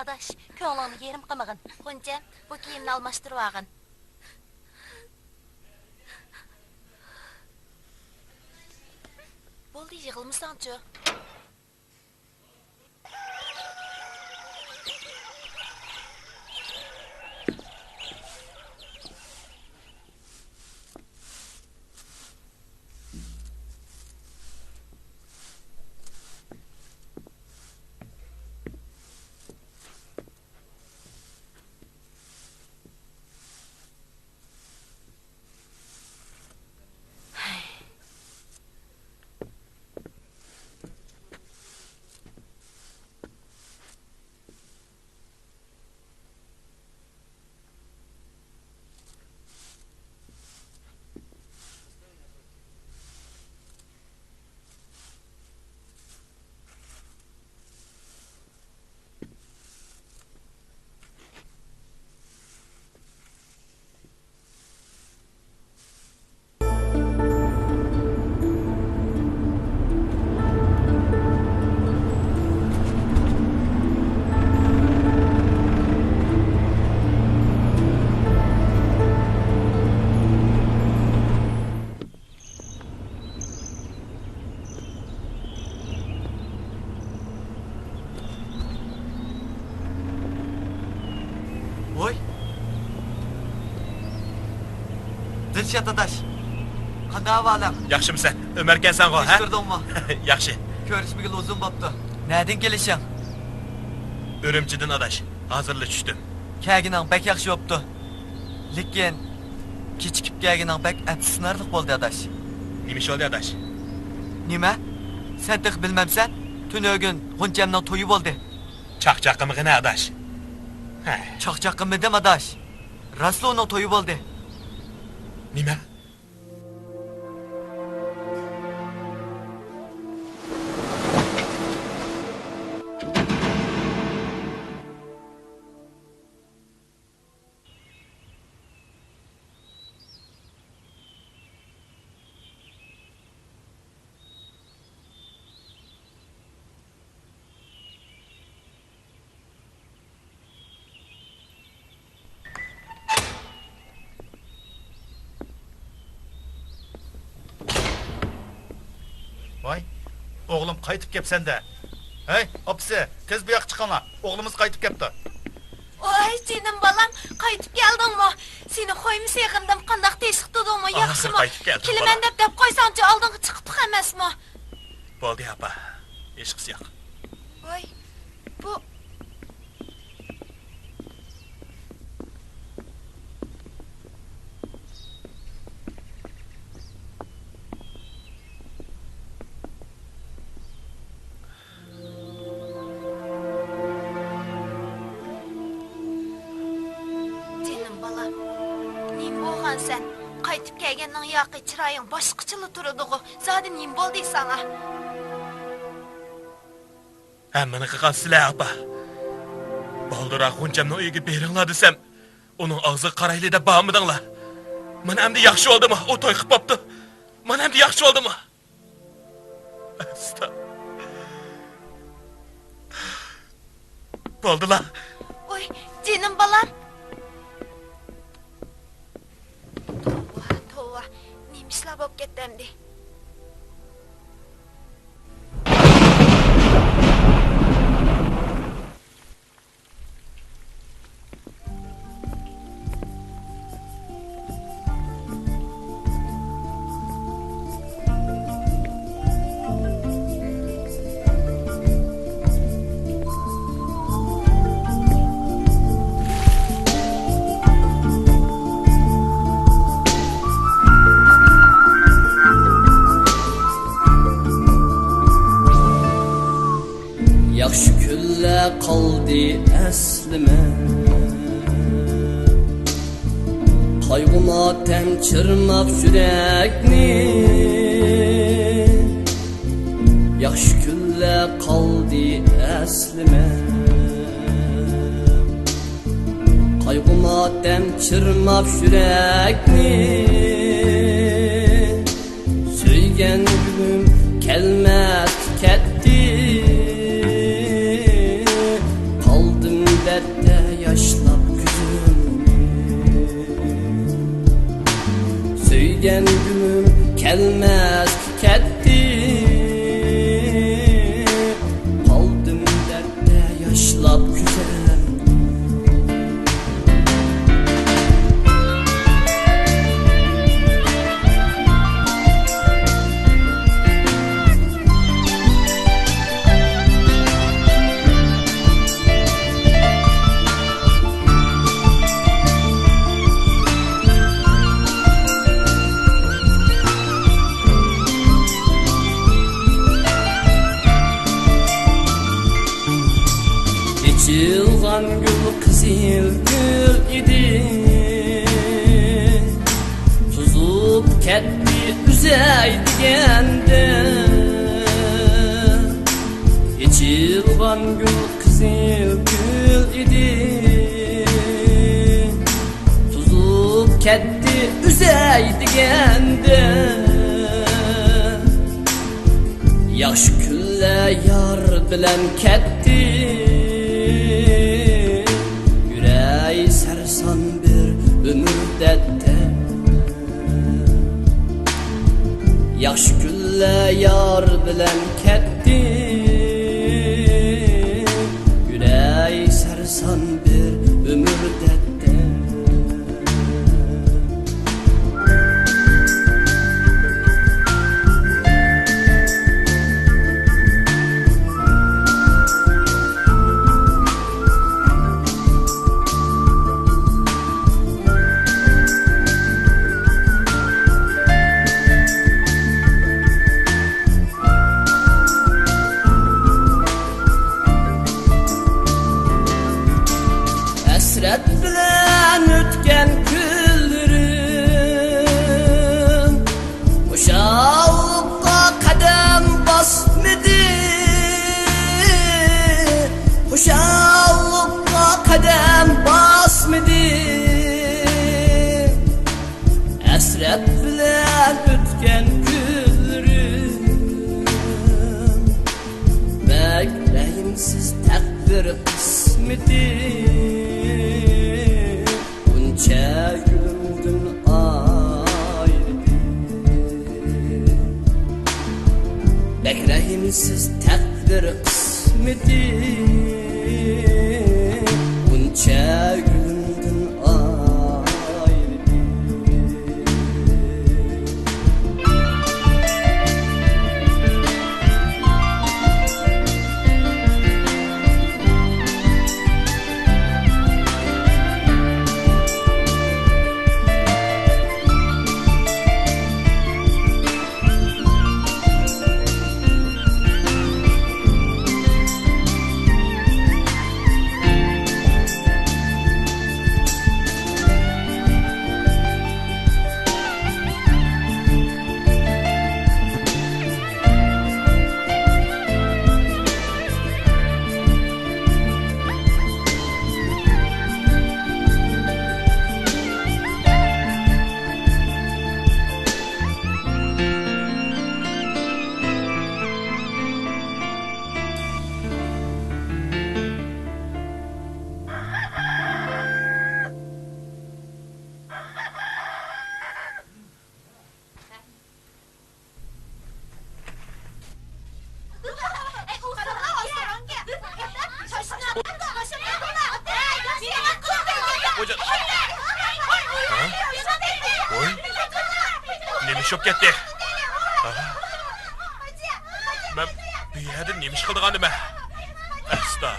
ئاداش، كۆڭلۈڭنى يېرىم قىلمىغىن. غۇنچەم، بۇ كىيىمنى ئالماشتۇرۇۋالغىن. بولدى، يىغلىمىساڭچۇ. ۋوي! دىلشات ئاداش، قانداق ئەھۋالىڭ؟ ياخشىمۇسەن؟ ئۆمەركەنسەنغۇ، ھە؟ كەچتۈردۈڭمۇ؟ ياخشى. كۆرۈشمىگىلى ئۇزۇن بوپتۇ. نەدىن كېلىشىڭ؟ ئۈرۈمچىدىن ئاداش، ھازىرلا چۈشتۈم. كەلگىنىڭ بەك ياخشى بوپتۇ. لېكىن كېچىكىپ كەلگىنىڭ بەك ئەپسۇسلىنارلىق بولدى، ئاداش. نېمە ئىش بولدى، ئاداش؟ نېمە؟ سەن تېخى بىلمەمسەن؟ تۈنۈگۈن غۇنچەمنىڭ تويى بولدى. چاقچاق قىلمىغىنە، ئاداش. ھە. چاقچاق قىلمىدىم، ئاداش. راستلا ئۇنىڭ تويى بولدى. نېمە؟ ۋاي، ئوغلۇم قايتىپ كەپسەندە. ھەي، ئاپىسى، تېز بۇ ياققا چىقىڭلار. ئوغلىمىز قايتىپ كەپتۇ. ۋاي، جېنىم بالام، قايتىپ كەلدىڭمۇ؟ سېنى قويما سېغىندىم، قانداق تېشىق تۇدۇڭمۇ؟ ئاخىر ياخشىمۇ؟ قايتىپ كەلدىڭ، كېلىمەن بالا. دەپ دەپ قويساڭچۇ، ئالدىڭغا چىقىپتۇق ئەمەسمۇ؟ بولدى، ئاپا. ھېچقىسى يوق. ۋاي، بۇ. جېنىم بالام، نېمە بولغانسەن؟ قايتىپ كەلگەننىڭ ياقى چىرايىڭ باشقىچىلا تۇرىدىغۇ؟ زادى نېمە بولدى ساڭا؟ ھەممىنى قىلغان سىلەر، ئاپا. بالدۇرراق غۇنچەمنىڭ ئۆيىگە بېرىڭلار دېسەم، ئۇنىڭ ئاغزىغا قارايلى دەپ بارمىدىڭلار. مانا ئەمدى ياخشى بولدىمۇ؟ ئۇ توي قىلىپ بوپتۇ. مانا ئەمدى ياخشى بولدىمۇ؟ ئاستا. بولدىلا. ۋوي، جېنىم بالام. توۋا، توۋا. نېمە ئىشلار بولۇپ كەتتى ئەمدى؟ ياخشى كۈنلەر قالدى ئەسلىمە، قايغۇ-ماتەم چىرماپ يۈرەكنى. ياخشى كۈنلەر قالدى ئەسلىمە، قايغۇ-ماتەم چىرماپ يۈرەكنى. سۆيگەن كۈنۈم كەلمەس كەتتى، قالدىم باشلاپ كۈزۈمنى. سۆيگەن گۈلۈم كەلمەس كەتتى. قالدىم دەردتە ياشلاپ كۈزەمنى. ئېچىلغان گۈل قىزىل گۈل ئىدى، توزۇپ كەتتى ئۈزەي دېگەندە. ئېچىلغان گۈل قىزىل گۈل ئىدى، توزۇپ كەتتى ئۈزەي دېگەندە. ياخشى كۈنلەر يار بىلەن كەتتى، يۈرەي سەرسان بىر ئۆمۈر دەردتە. ياخشى كۈنلەر يار بىلەن كەتتى، يۈرەي سەرسان بىر ئۆمۈر دەردتە. ھەسرەت بىلەن ئۆتكەن كۈنلىرىم خۇشاللىققا قەدەم باسمىدى، خۇشاللىققا قەدەم باسمىدى. ھەسرەت بىلەن ئۆتكەن كۈنلىرىم، بەك رەھىمسىز تەقدىر قىسمىتى، بۇنچە گۈلۈمدىن ئايرىدى. بەك رەھىمسىز تەقدىر قىسمىتى، بۇنچە گۈلۈمدىن ئايرىدى. ۋوي، نېمە ئىش بولۇپ كەتتى؟ ھە؟ مەن بۇ يەردە نېمە ئىش قىلىدىغان نېمە؟ ئەستا.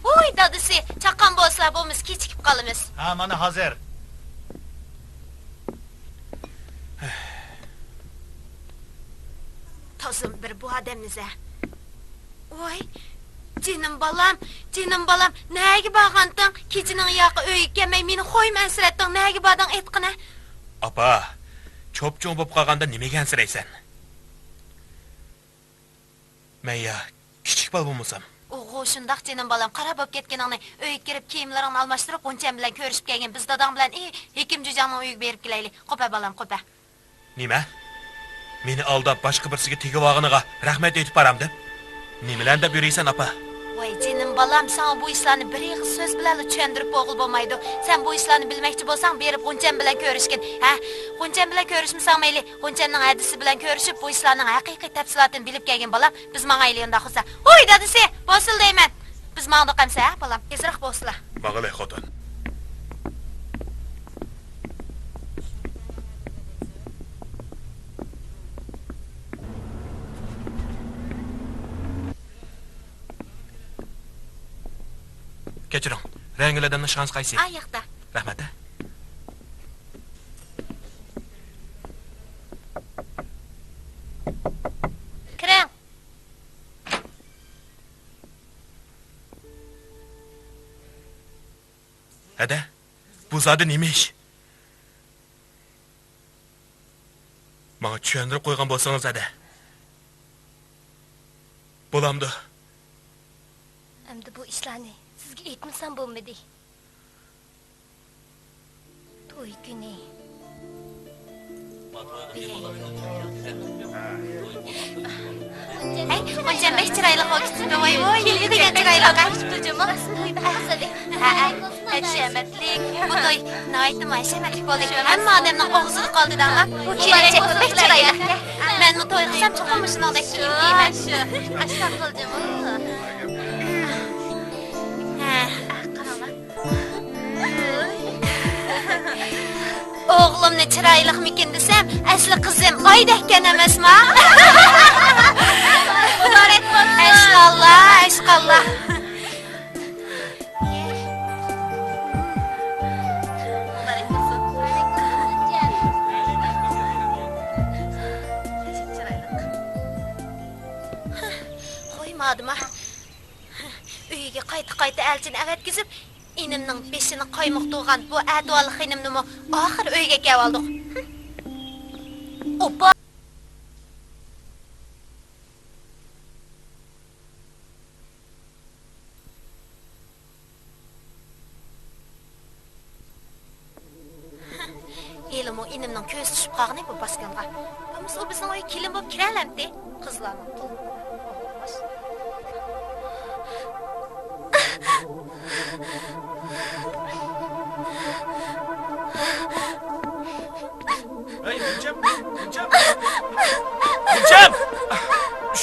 ۋوي، دادىسى، چاققان بولسىلا بولمىسا كېچىكىپ قالىمىز. ھە، مانا ھازىر. تازىمۇ بىر بۇ ئادەمنى زە. ۋوي، جېنىم بالام، جېنىم بالام، نەگە بارغانتىڭ؟ كېچىنىڭ ياقى ئۆيگە كەلمەي مېنى خويمۇ ئەنسىرەتتىڭ، نەگە باردىڭ ئېيتقىنە. ئاپا، چوپچوڭ بولۇپ قالغاندا نېمىگە ئەنسىرەيسەن؟ مەن يا كىچىك بالا بولمىسام؟ ئوغۇ، شۇنداق جېنىم بالام، خاراب بولۇپ كەتكىنىڭنى. ئۆيگە كىرىپ كىيىملىرىڭنى ئالماشتۇرۇپ، غۇنچەم بىلەن كۆرۈشۈپ كەلگىن. بىز داداڭ بىلەن، ئى، ھېكىم جۈجەڭنىڭ ئۆيىگە بېرىپ كېلەيلى. قوپە بالام، قوپە. نېمە؟ مېنى ئالداپ باشقا بىرسىگە تېگىۋالغىنىغا رەھمەت ئېيتىپ بارامدىم؟ نېمىلەرنى دەپ يۈرىسەن، ئاپا؟ ۋاي جېنىم بالام، ساڭا بۇ ئىشلارنى بىر ئېغىز سۆز بىلەنلا چۈشەندۈرۈپ بولغىلى بولمايدۇ. سەن بۇ ئىشلارنى بىلمەكچى بولساڭ، بېرىپ غۇنچەم بىلەن كۆرۈشكىن. ھە؟ غۇنچەم بىلەن كۆرۈشمىسەڭ مەيلى، غۇنچەمنىڭ ھەدىسى بىلەن كۆرۈشۈپ، بۇ ئىشلارنىڭ ھەقىقىي تەپسىلاتىنى بىلىپ كەلگىن بالام. بىز ماڭايلى ئۇنداق بولسا. ھوي دادىسى، بولسىلا دەيمەن. بىز ماڭدۇق ئەمسە، ھە، بالام؟ تېزراق بولسىلا. ماڭىلى، خوتۇن. كەچۈرۈڭ، رەڭگۈل ئادەمنىڭ ئىشخانىسى قايسى؟ ئا ياقتا. رەھمەت، ھە. كىرىڭ. ھەدە، بۇ زادى نېمە ئىش؟ ماڭا چۈشەندۈرۈپ قويغان بولسىڭىز ھەدە. بولامدۇ؟ ئەمدى بۇ ئىشلارنى سىزگە ئېيتمىسام بولمىدى. توي كۈنى. ھەي، غۇنچەم بەك چىرايلىق بولۇپ كېتىپتۇ، ۋاي، ۋاي، ھېلىقى دېگەن چىرايلىق. ھە، ھە، ھەشەمەتلىك. بۇ توي ناھايىتىمۇ ھەشەمەتلىك بولدى. ھەممە ئادەمنىڭ ئوغزىدا قالدى دەڭلار. بۇ كېلىنچەك بەك چىرايلىق. مەنمۇ توي قىلسام چوقۇم مۇشۇنىڭدەك كىيىم كىيىمەن. ھە. ئوغلۇمنى چىرايلىقمىكىن دېسەم، ئەسلى قىزىم ئايدەككەن ئەمەسما؟ مۇبارەك بولسۇن. ئەشقاللا، ئەشقاللا. مۇبارەك بولسۇن. چىرايلىق. قويمادىما؟ ئۆيىگە قايتا-قايتا ئەلچىنى ئەۋەتكۈزۈپ، ئىنىمنىڭ بېشىنى قايمۇقتۇرغان بۇ ئەتىۋارلىق خېنىمنىمۇ ئاخىر ئۆيگە ئەكەۋالدۇق. ئوپا! ھېلىمۇ ئىنىمنىڭ كۆزى چۈشۈپ قالغىنى بۇ باسكانغا. بولمىسا ئۇ بىزنىڭ ئۆيگە كېلىن بولۇپ كىرەلەمتى؟ قىزلارنىڭ تۇغقىنى. ھەي، غۇنچەم! غۇنچەم! غۇنچەم!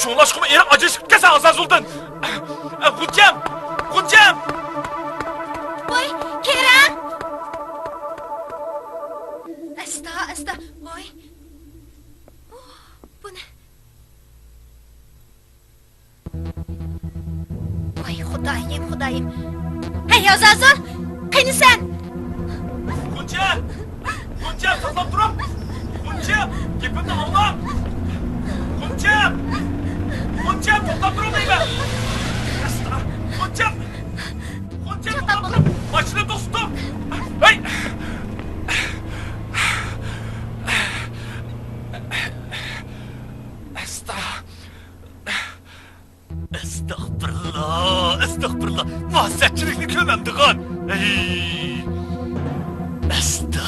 شۇڭلاشقىمۇ ئېرىڭ ئاجرىشىپ كەتكەنسەن ئازازۇلدىن! غۇنچەم! غۇنچەم! ۋاي، كېرەم! ئاستا، ئاستا، ۋاي. بۇنى. ۋاي خۇدايىم، خۇدايىم. ھەي، ئازازۇل، قېنى سەن؟ غۇنچەم! غۇنچەم، توختاپ تۇرۇڭ! غۇنچەم، گېپىمنى ئاڭلاڭ! غۇنچەم! غۇنچەم، توختاپ تۇرۇڭ دەيمەن! غۇنچەم! غۇنچەم، توختاپ تۇرۇڭ! ماشىنا توختىتىڭ! ھەي! ئاستا. ئەستەغپىرۇللا، ئەستەغپىرۇللا. ماسەتچىلىكنى كۆرمەمدىغان. ھەي. ئەستا.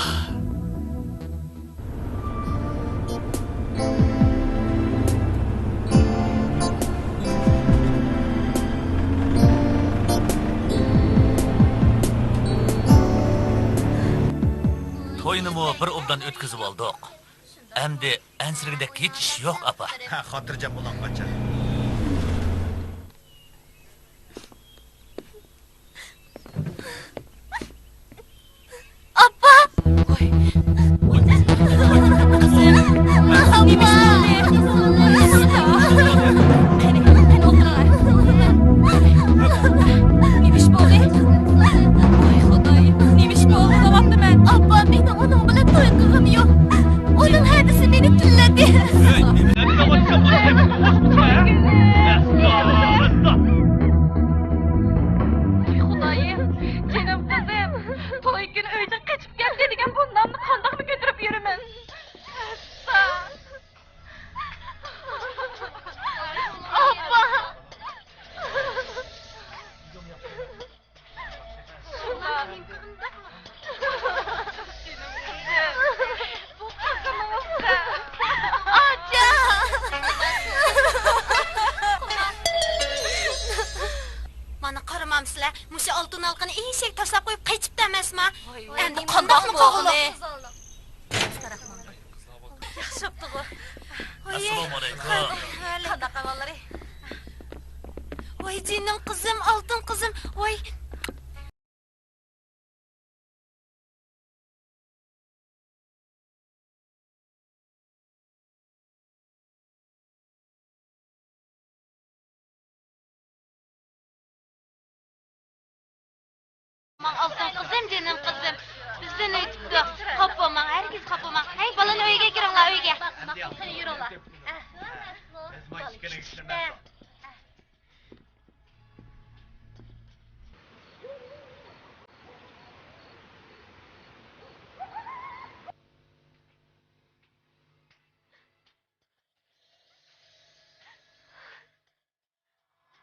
توينىمۇ بىر ئوبدان ئۆتكۈزۈۋالدۇق. ئەمدى ئەنسىرىگۈدەك ھېچ ئىش يوق، ئاپا. ھە، خاتىرجەم بولۇڭ، قاچان. ئاپا! قىزىم، ئاپا! قېنى، قېنى ئولتۇرۇڭ. نېمە ئىش بولدى؟ ۋاي خۇدايىم، نېمە ئىش بولدى دەۋاتىمەن. ئاپا، مېنىڭ ئۇنىڭ بىلەن توي قىلغۇم يوق. ئۇنىڭ ھەدىسى مېنى تىللىدى. ۋاي خۇدايىم، جېنىم قىزىم، توي كۈنى ئۆيدىن قېچىپ كەتتى دېگەن بۇ نامنى قانداقمۇ كۆتۈرۈپ يۈرىمەن؟ ئاپا! ئامسىلەر، مۇشۇ ئالتۇن ھالقىنى ئېشەك تاشلاپ قويۇپ قېچىپتۇ ئەمەسما؟ ۋاي، ۋاي، ئەمدى نېمە قانداقمۇ قىلغىلى؟ ياخشى بوپتىغۇ. ئەسسالامۇ ئەلەيكۇم. قانداق ئەھۋاللىرى؟ ۋاي جېنىم قىزىم، ئالتۇن قىزىم، ۋاي. ماڭ ئالتۇن قىزىم، جېنىم قىزىم، بىزدىن ئۆتۈپتۇ. خاپا بولماڭ، ھەرگىز خاپا بولماڭ. ھەي، بالىنى ئۆيگە كىرىڭلار، ئۆيگە. قېنى يۈرۈڭلار.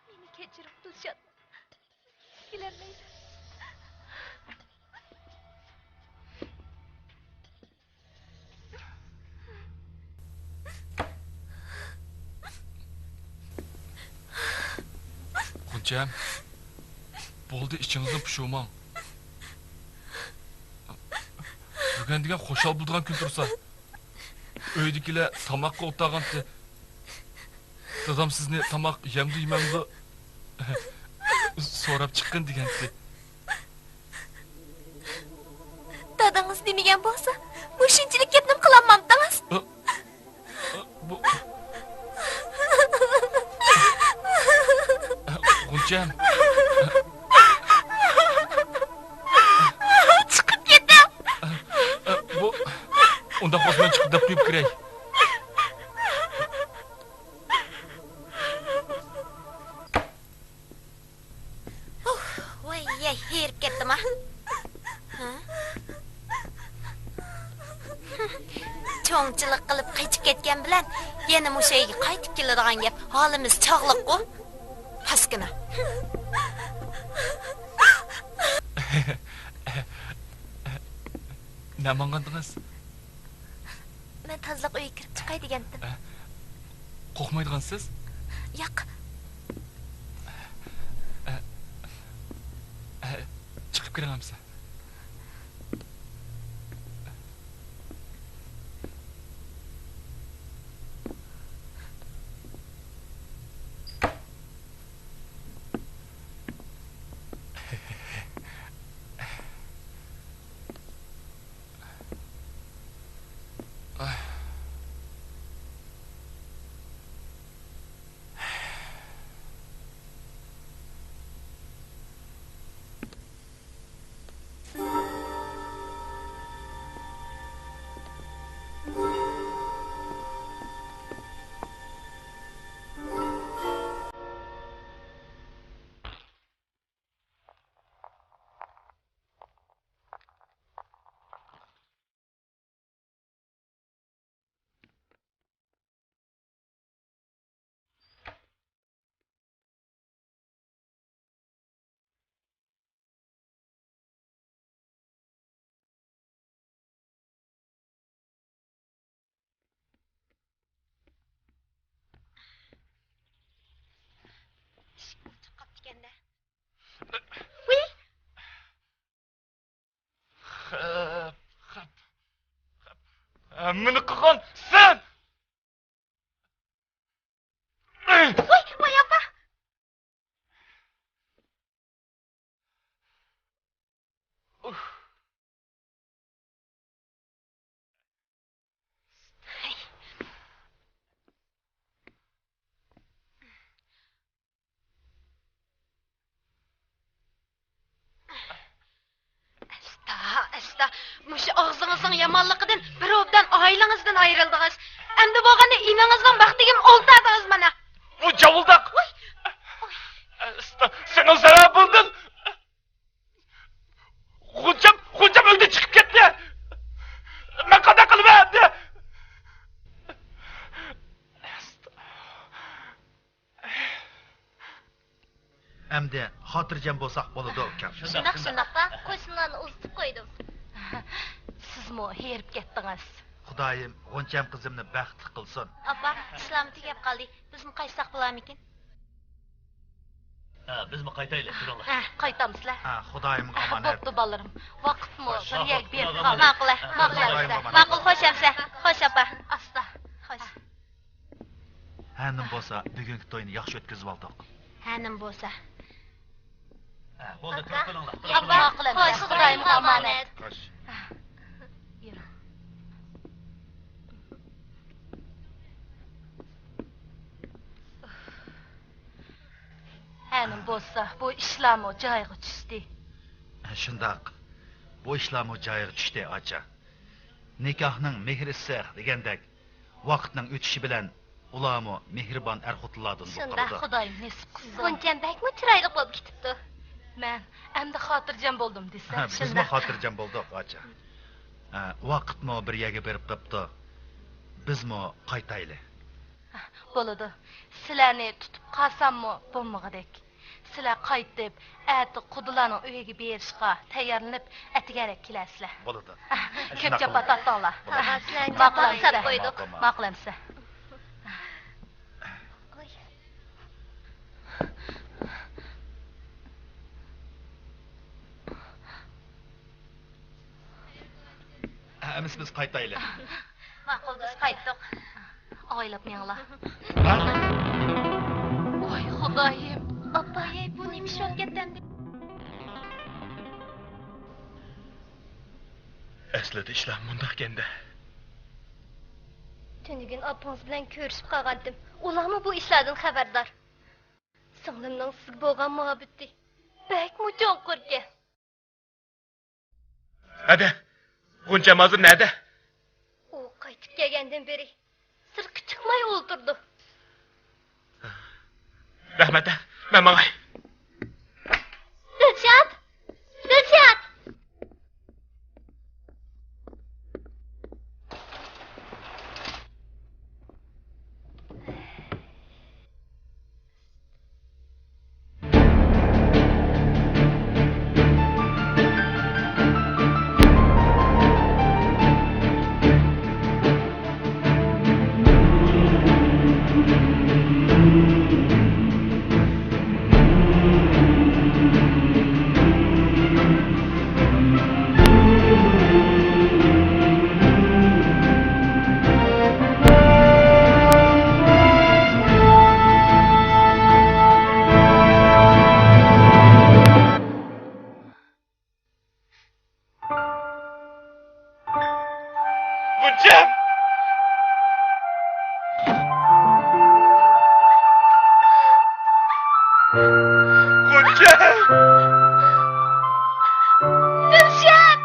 مېنى كەچۈرۈڭ، دىلشات. كېلەلمەيمەن. غۇنچەم، بولدى، ئىچىڭىزنى پۇشۇرماڭ. بۈگۈن دېگەن خۇشال بولىدىغان كۈن تۇرسا. ئۆيدىكىلەر تاماققا ئولتۇرغانتى. دادام سىزنى تاماق يەمدۇ يېمەمدۇ سوراپ چىققىن دېگەنتى. دادىڭىز دېمىگەن بولسا، مۇشۇنچىلىك گەپنىمۇ قىلالمامتىڭىز؟ ئە، ئە، بۇ، غۇنچەم. چىقىپ كېتىڭ! ئە، بۇ، ئۇنداق بولسا مەن چىقىپ دەپ قويۇپ كىرەي. ۋاي، يەي، ھېرىپ كەتتىما؟ ھە؟ چوڭچىلىق قىلىپ قېچىپ كەتكەن بىلەن يەنە مۇشۇ ئۆيگە قايتىپ كېلىدىغان گەپ. ھالىمىز چاغلىققۇ. پاسكىنا. نەمانغانتىڭىز؟ مەن تازىلىق ئۆيىگە كىرىپ چىقاي دېگەنتىم. ئە، قورقمايدىغانسىز؟ ياق. ئە، ئە، چىقىپ كىرىڭ ئەمسە. ئىشىك ئاچىق قاپتىكەن-دە. ۋىي! خەپ، خەپ، خەپ. ھەممىنى قىلغان سەن! ۋاي، ۋاي، ئاپا! ئەستا، ئەستا، مۇشۇ ئاغزىڭىزنىڭ يامانلىقىدىن بىر ئوبدان ئائىلىڭىزدىن ئايرىلدىڭىز. ئەمدى بولغاندا ئىنىڭىزنىڭ بەختىگىمۇ ئولتۇردىڭىز مانا. بۇ جاۋۇلداق! ۋاي! ئەستا، سېنىڭ سەۋەبىڭدىن غۇنچەم، غۇنچەم ئۆيدىن چىقىپ كەتتى! مەن قانداق قىلىمەن ئەمدى؟ ئەستا. ئەمدى خاتىرجەم بولساق بولىدۇ، ئۇكام. شۇنداق، شۇنداق. ئاپا، قوشنىلارنى ئۇزىتىپ قويدۇم. سىزمۇ ھېرىپ كەتتىڭىز. خۇدايىم غۇنچەم قىزىمنى بەختلىك قىلسۇن. ئاپا، ئىشلارمۇ تۈگەپ قالدى. بىزمۇ قايتساق بولارمىكىن؟ ھە، بىزمۇ قايتايلى، تۇرۇڭلار. ھە، قايتامسىلەر؟ ھە، خۇدايىمغا ئامانەت. بوپتۇ، بالىلىرىم. ۋاقىتمۇ بىر يەرگە بېرىپ قالدى. ماقۇل، ھە، ماقۇل ئەمىسە. ماقۇل، خوش ئەمىسە. خوش ئاپا. ئاستا، خوش. ھە، نېمە بولسا، بۈگۈنكى توينى ياخشى ئۆتكۈزۈۋالدۇق. ھە، نېمە بولسا. ھە، بولدى، تۇرۇپ قېلىڭلار، تۇرۇپ قېلىڭلار. ئاپا، خوش، خۇدايىمغا ئامانەت. خوش. يۈرۈڭ. ھە، نېمە بولسا، بۇ ئىشلارمۇ جايىغا چۈشتى. شۇنداق، بۇ ئىشلارمۇ جايىغا چۈشتى، ئاچا. نىكاھنىڭ مېھرى ئىسسىق دېگەندەك، ۋاقىتنىڭ ئۆتۈشى بىلەن ئۇلارمۇ مېھرىبان ئەر-خوتۇنلاردىن بولۇپ قالىدۇ. شۇنداق، خۇدايىم نېسىپ قىلسۇن. غۇنچەم بەكمۇ چىرايلىق بولۇپ كېتىپتۇ. مەن ئەمدى خاتىرجەم بولدۇم دېسە. ھە، بىزمۇ شۇنداق. خاتىرجەم بولدۇق، ئاچا. ھە، ۋاقىتمۇ بىر يەرگە بېرىپ قاپتۇ. بىزمۇ قايتايلى. بولىدۇ. سىلەرنى تۇتۇپ قالساممۇ بولمىغۇدەك. سىلەر قايتىپ، ئەتە قۇدىلارنىڭ ئۆيىگە بېرىشقا تەييارلىنىپ، ئەتىگەنرەك كېلەرسىلەر. بولىدۇ. كۆپ جاپا تارتىڭلار. بولىدۇ. سىلەرنى ماقۇل جاپاغا ئەمىسە. سېلىپ قويدۇق. ماقۇل ئەمىسە. ئەمىسە بىز قايتايلى. ماقۇل، بىز قايتتۇق. ئايلاپ مېڭىڭلار. ھە؟ ۋاي خۇدايىم. ئاپاي، بۇ نېمە ئىش بولۇپ كەتتى ئەمدى؟ ئەسلىدە ئىشلار مۇنداق ئىكەندە. تۈنۈگۈن ئاپىڭىز بىلەن كۆرۈشۈپ قالغانتىم. ئۇلارمۇ بۇ ئىشلاردىن خەۋەردار. سىڭلىمنىڭ سىزگە بولغان مۇھەببىتى بەكمۇ چوڭقۇركەن. ھەدە، غۇنچەم ھازىر نەدە؟ ئۇ قايتىپ كەلگەندىن بېرى سىرتقا چىقماي ئولتۇرىدۇ. رەھمەت، مەن ماڭاي. دىلشات! دىلشات! غۇنچەم! غۇنچەم! دىلشات!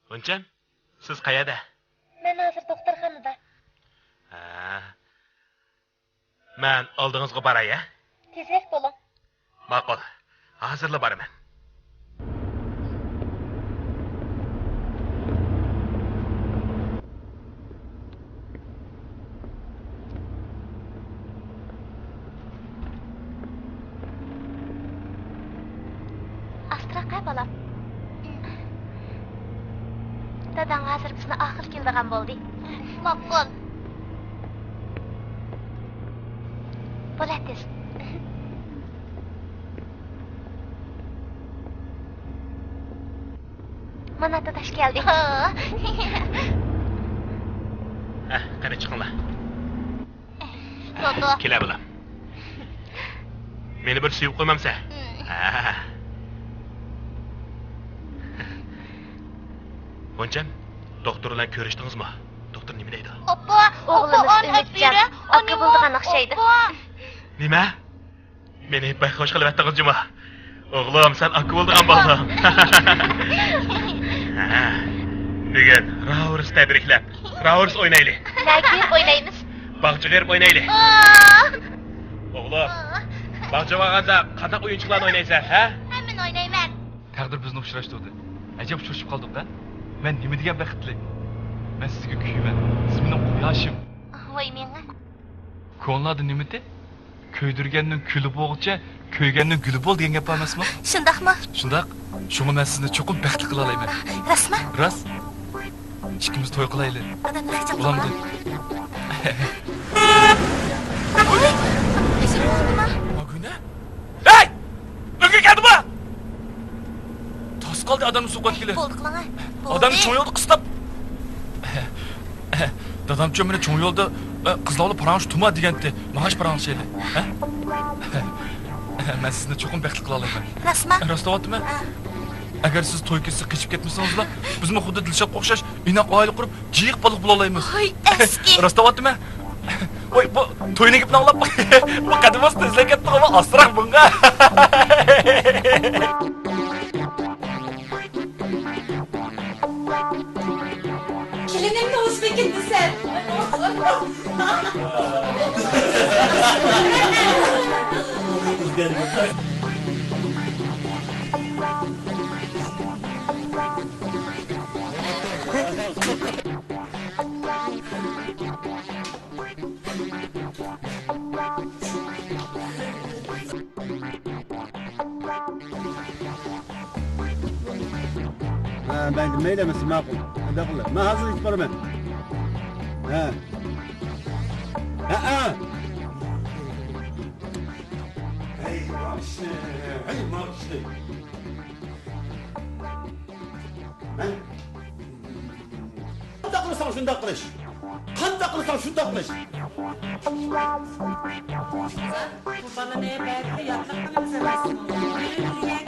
غۇنچەم، سىز قەيەردە؟ مەن ھازىر دوختۇرخانىدا. ھە. مەن ئالدىڭىزغا باراي، ھە؟ تېزرەك بولۇڭ. ماقۇل. ھازىرلا بارىمەن. ئاستىراق ھە، بالام. داداڭ ھازىر بىزنى ئاخىرى كېلىدىغان بولدى. ماقۇل. بولە تېز. مانا داداش كەلدى. ھە، قېنى چىقىڭلار. دادا. كېلە بالام. مېنى بىر سۆيۈپ قويمامسەن؟ ھە. غۇنچەم، دوختۇر بىلەن كۆرۈشتىڭىزمۇ؟ دوختۇر نېمە دەيدۇ؟ ئاپا، ئوغلىمىز ئۈمىدجان ئاكا بولىدىغان ئوخشايدۇ. نېمە؟ مېنى بەك خوش قىلىۋەتتىڭىز جۇمۇ. ئوغلۇم، سەن ئاكا بولىدىغان بولدۇڭ. ھە. بۈگۈن راۋۇرۇس تەبرىكلەپ، راۋۇرۇس ئوينايلى. نەگە بېرىپ ئوينايمىز؟ باغچىغا بېرىپ ئوينايلى. ئوغلۇم، باغچىغا بارغاندا قانداق ئويۇنچۇقلارنى ئوينايسەن، ھە؟ ھەممىنى ئوينايمەن. تەقدىر بىزنى ئۇچراشتۇردى. ئەجەب ئۇچرىشىپ قالدۇق-ھە؟ مەن نېمە دېگەن بەختلىك. مەن سىزگە كۆيىمەن. سىز مېنىڭ قۇياشىم. ۋاي مېڭە. كونىلاردا نېمىتى؟ كۆيدۈرگەننىڭ كۈلى بولغۇچە، كۆيگەننىڭ گۈلى بول دېگەن گەپ بار ئەمەسمۇ؟ شۇنداقمۇ؟ شۇنداق. شۇڭا مەن سىزنى چوقۇم بەختلىك قىلالايمەن. راستمۇ؟ راست. ئىككىمىز توي قىلايلى. ئادەمنى خىجىل قىلىمەن. بولامدۇ؟ ھەي! ئۆلگۈرۈپ كەلدىما؟ تاس قالدى ئادەمنى سوقۇۋەتكىلى. بولدى قىلىڭە. بولدى. ئادەمنى چوڭ يولدا قىستاپ. دادامچۇ مېنى چوڭ يولدا، ئە، قىزلار بىلەن پاراڭلىشىپ تۇرما دېگەنتى. ماڭاش پاراڭلىشايلى. ھە؟ مەن سىزنى چوقۇم بەختلىك قىلالايمەن. راستما؟ راست دەۋاتىمەن. ھە. ئەگەر سىز توي كەتسە قېچىپ كەتمىسىڭىزلا، بىزمۇ خۇددى دىلشاتقا ئوخشاش ئىناق ئائىلە قۇرۇپ، جىق بالىلىق بولالايمىز. ھوي، ئەسكى. راست دەۋاتىمەن. ۋاي، بۇ توينىڭ گېپىنى ئاڭلاپ، بۇ قەدىمىز تېزلەپ كەتتىغۇ، ئاسراق بۇڭغا. كېلىنىمنى ئۇزبېكىن دېسەم. ھە، مەيلى، مەيلى ئەمەس، ماقۇل. شۇنداق قىلىڭ. مەن ھازىر ئېيتىپ بارىمەن. ھە. ھە، ھە. ھەي، ماقۇل. ھەي، ماقۇل. مەن قانداق قىلساڭ شۇنداق قىلىش. قانداق قىلساڭ شۇنداق قىلىش. بۇ بالىنى بەرىبىر ياتلىق قىلىمىز ئەمەسمۇ؟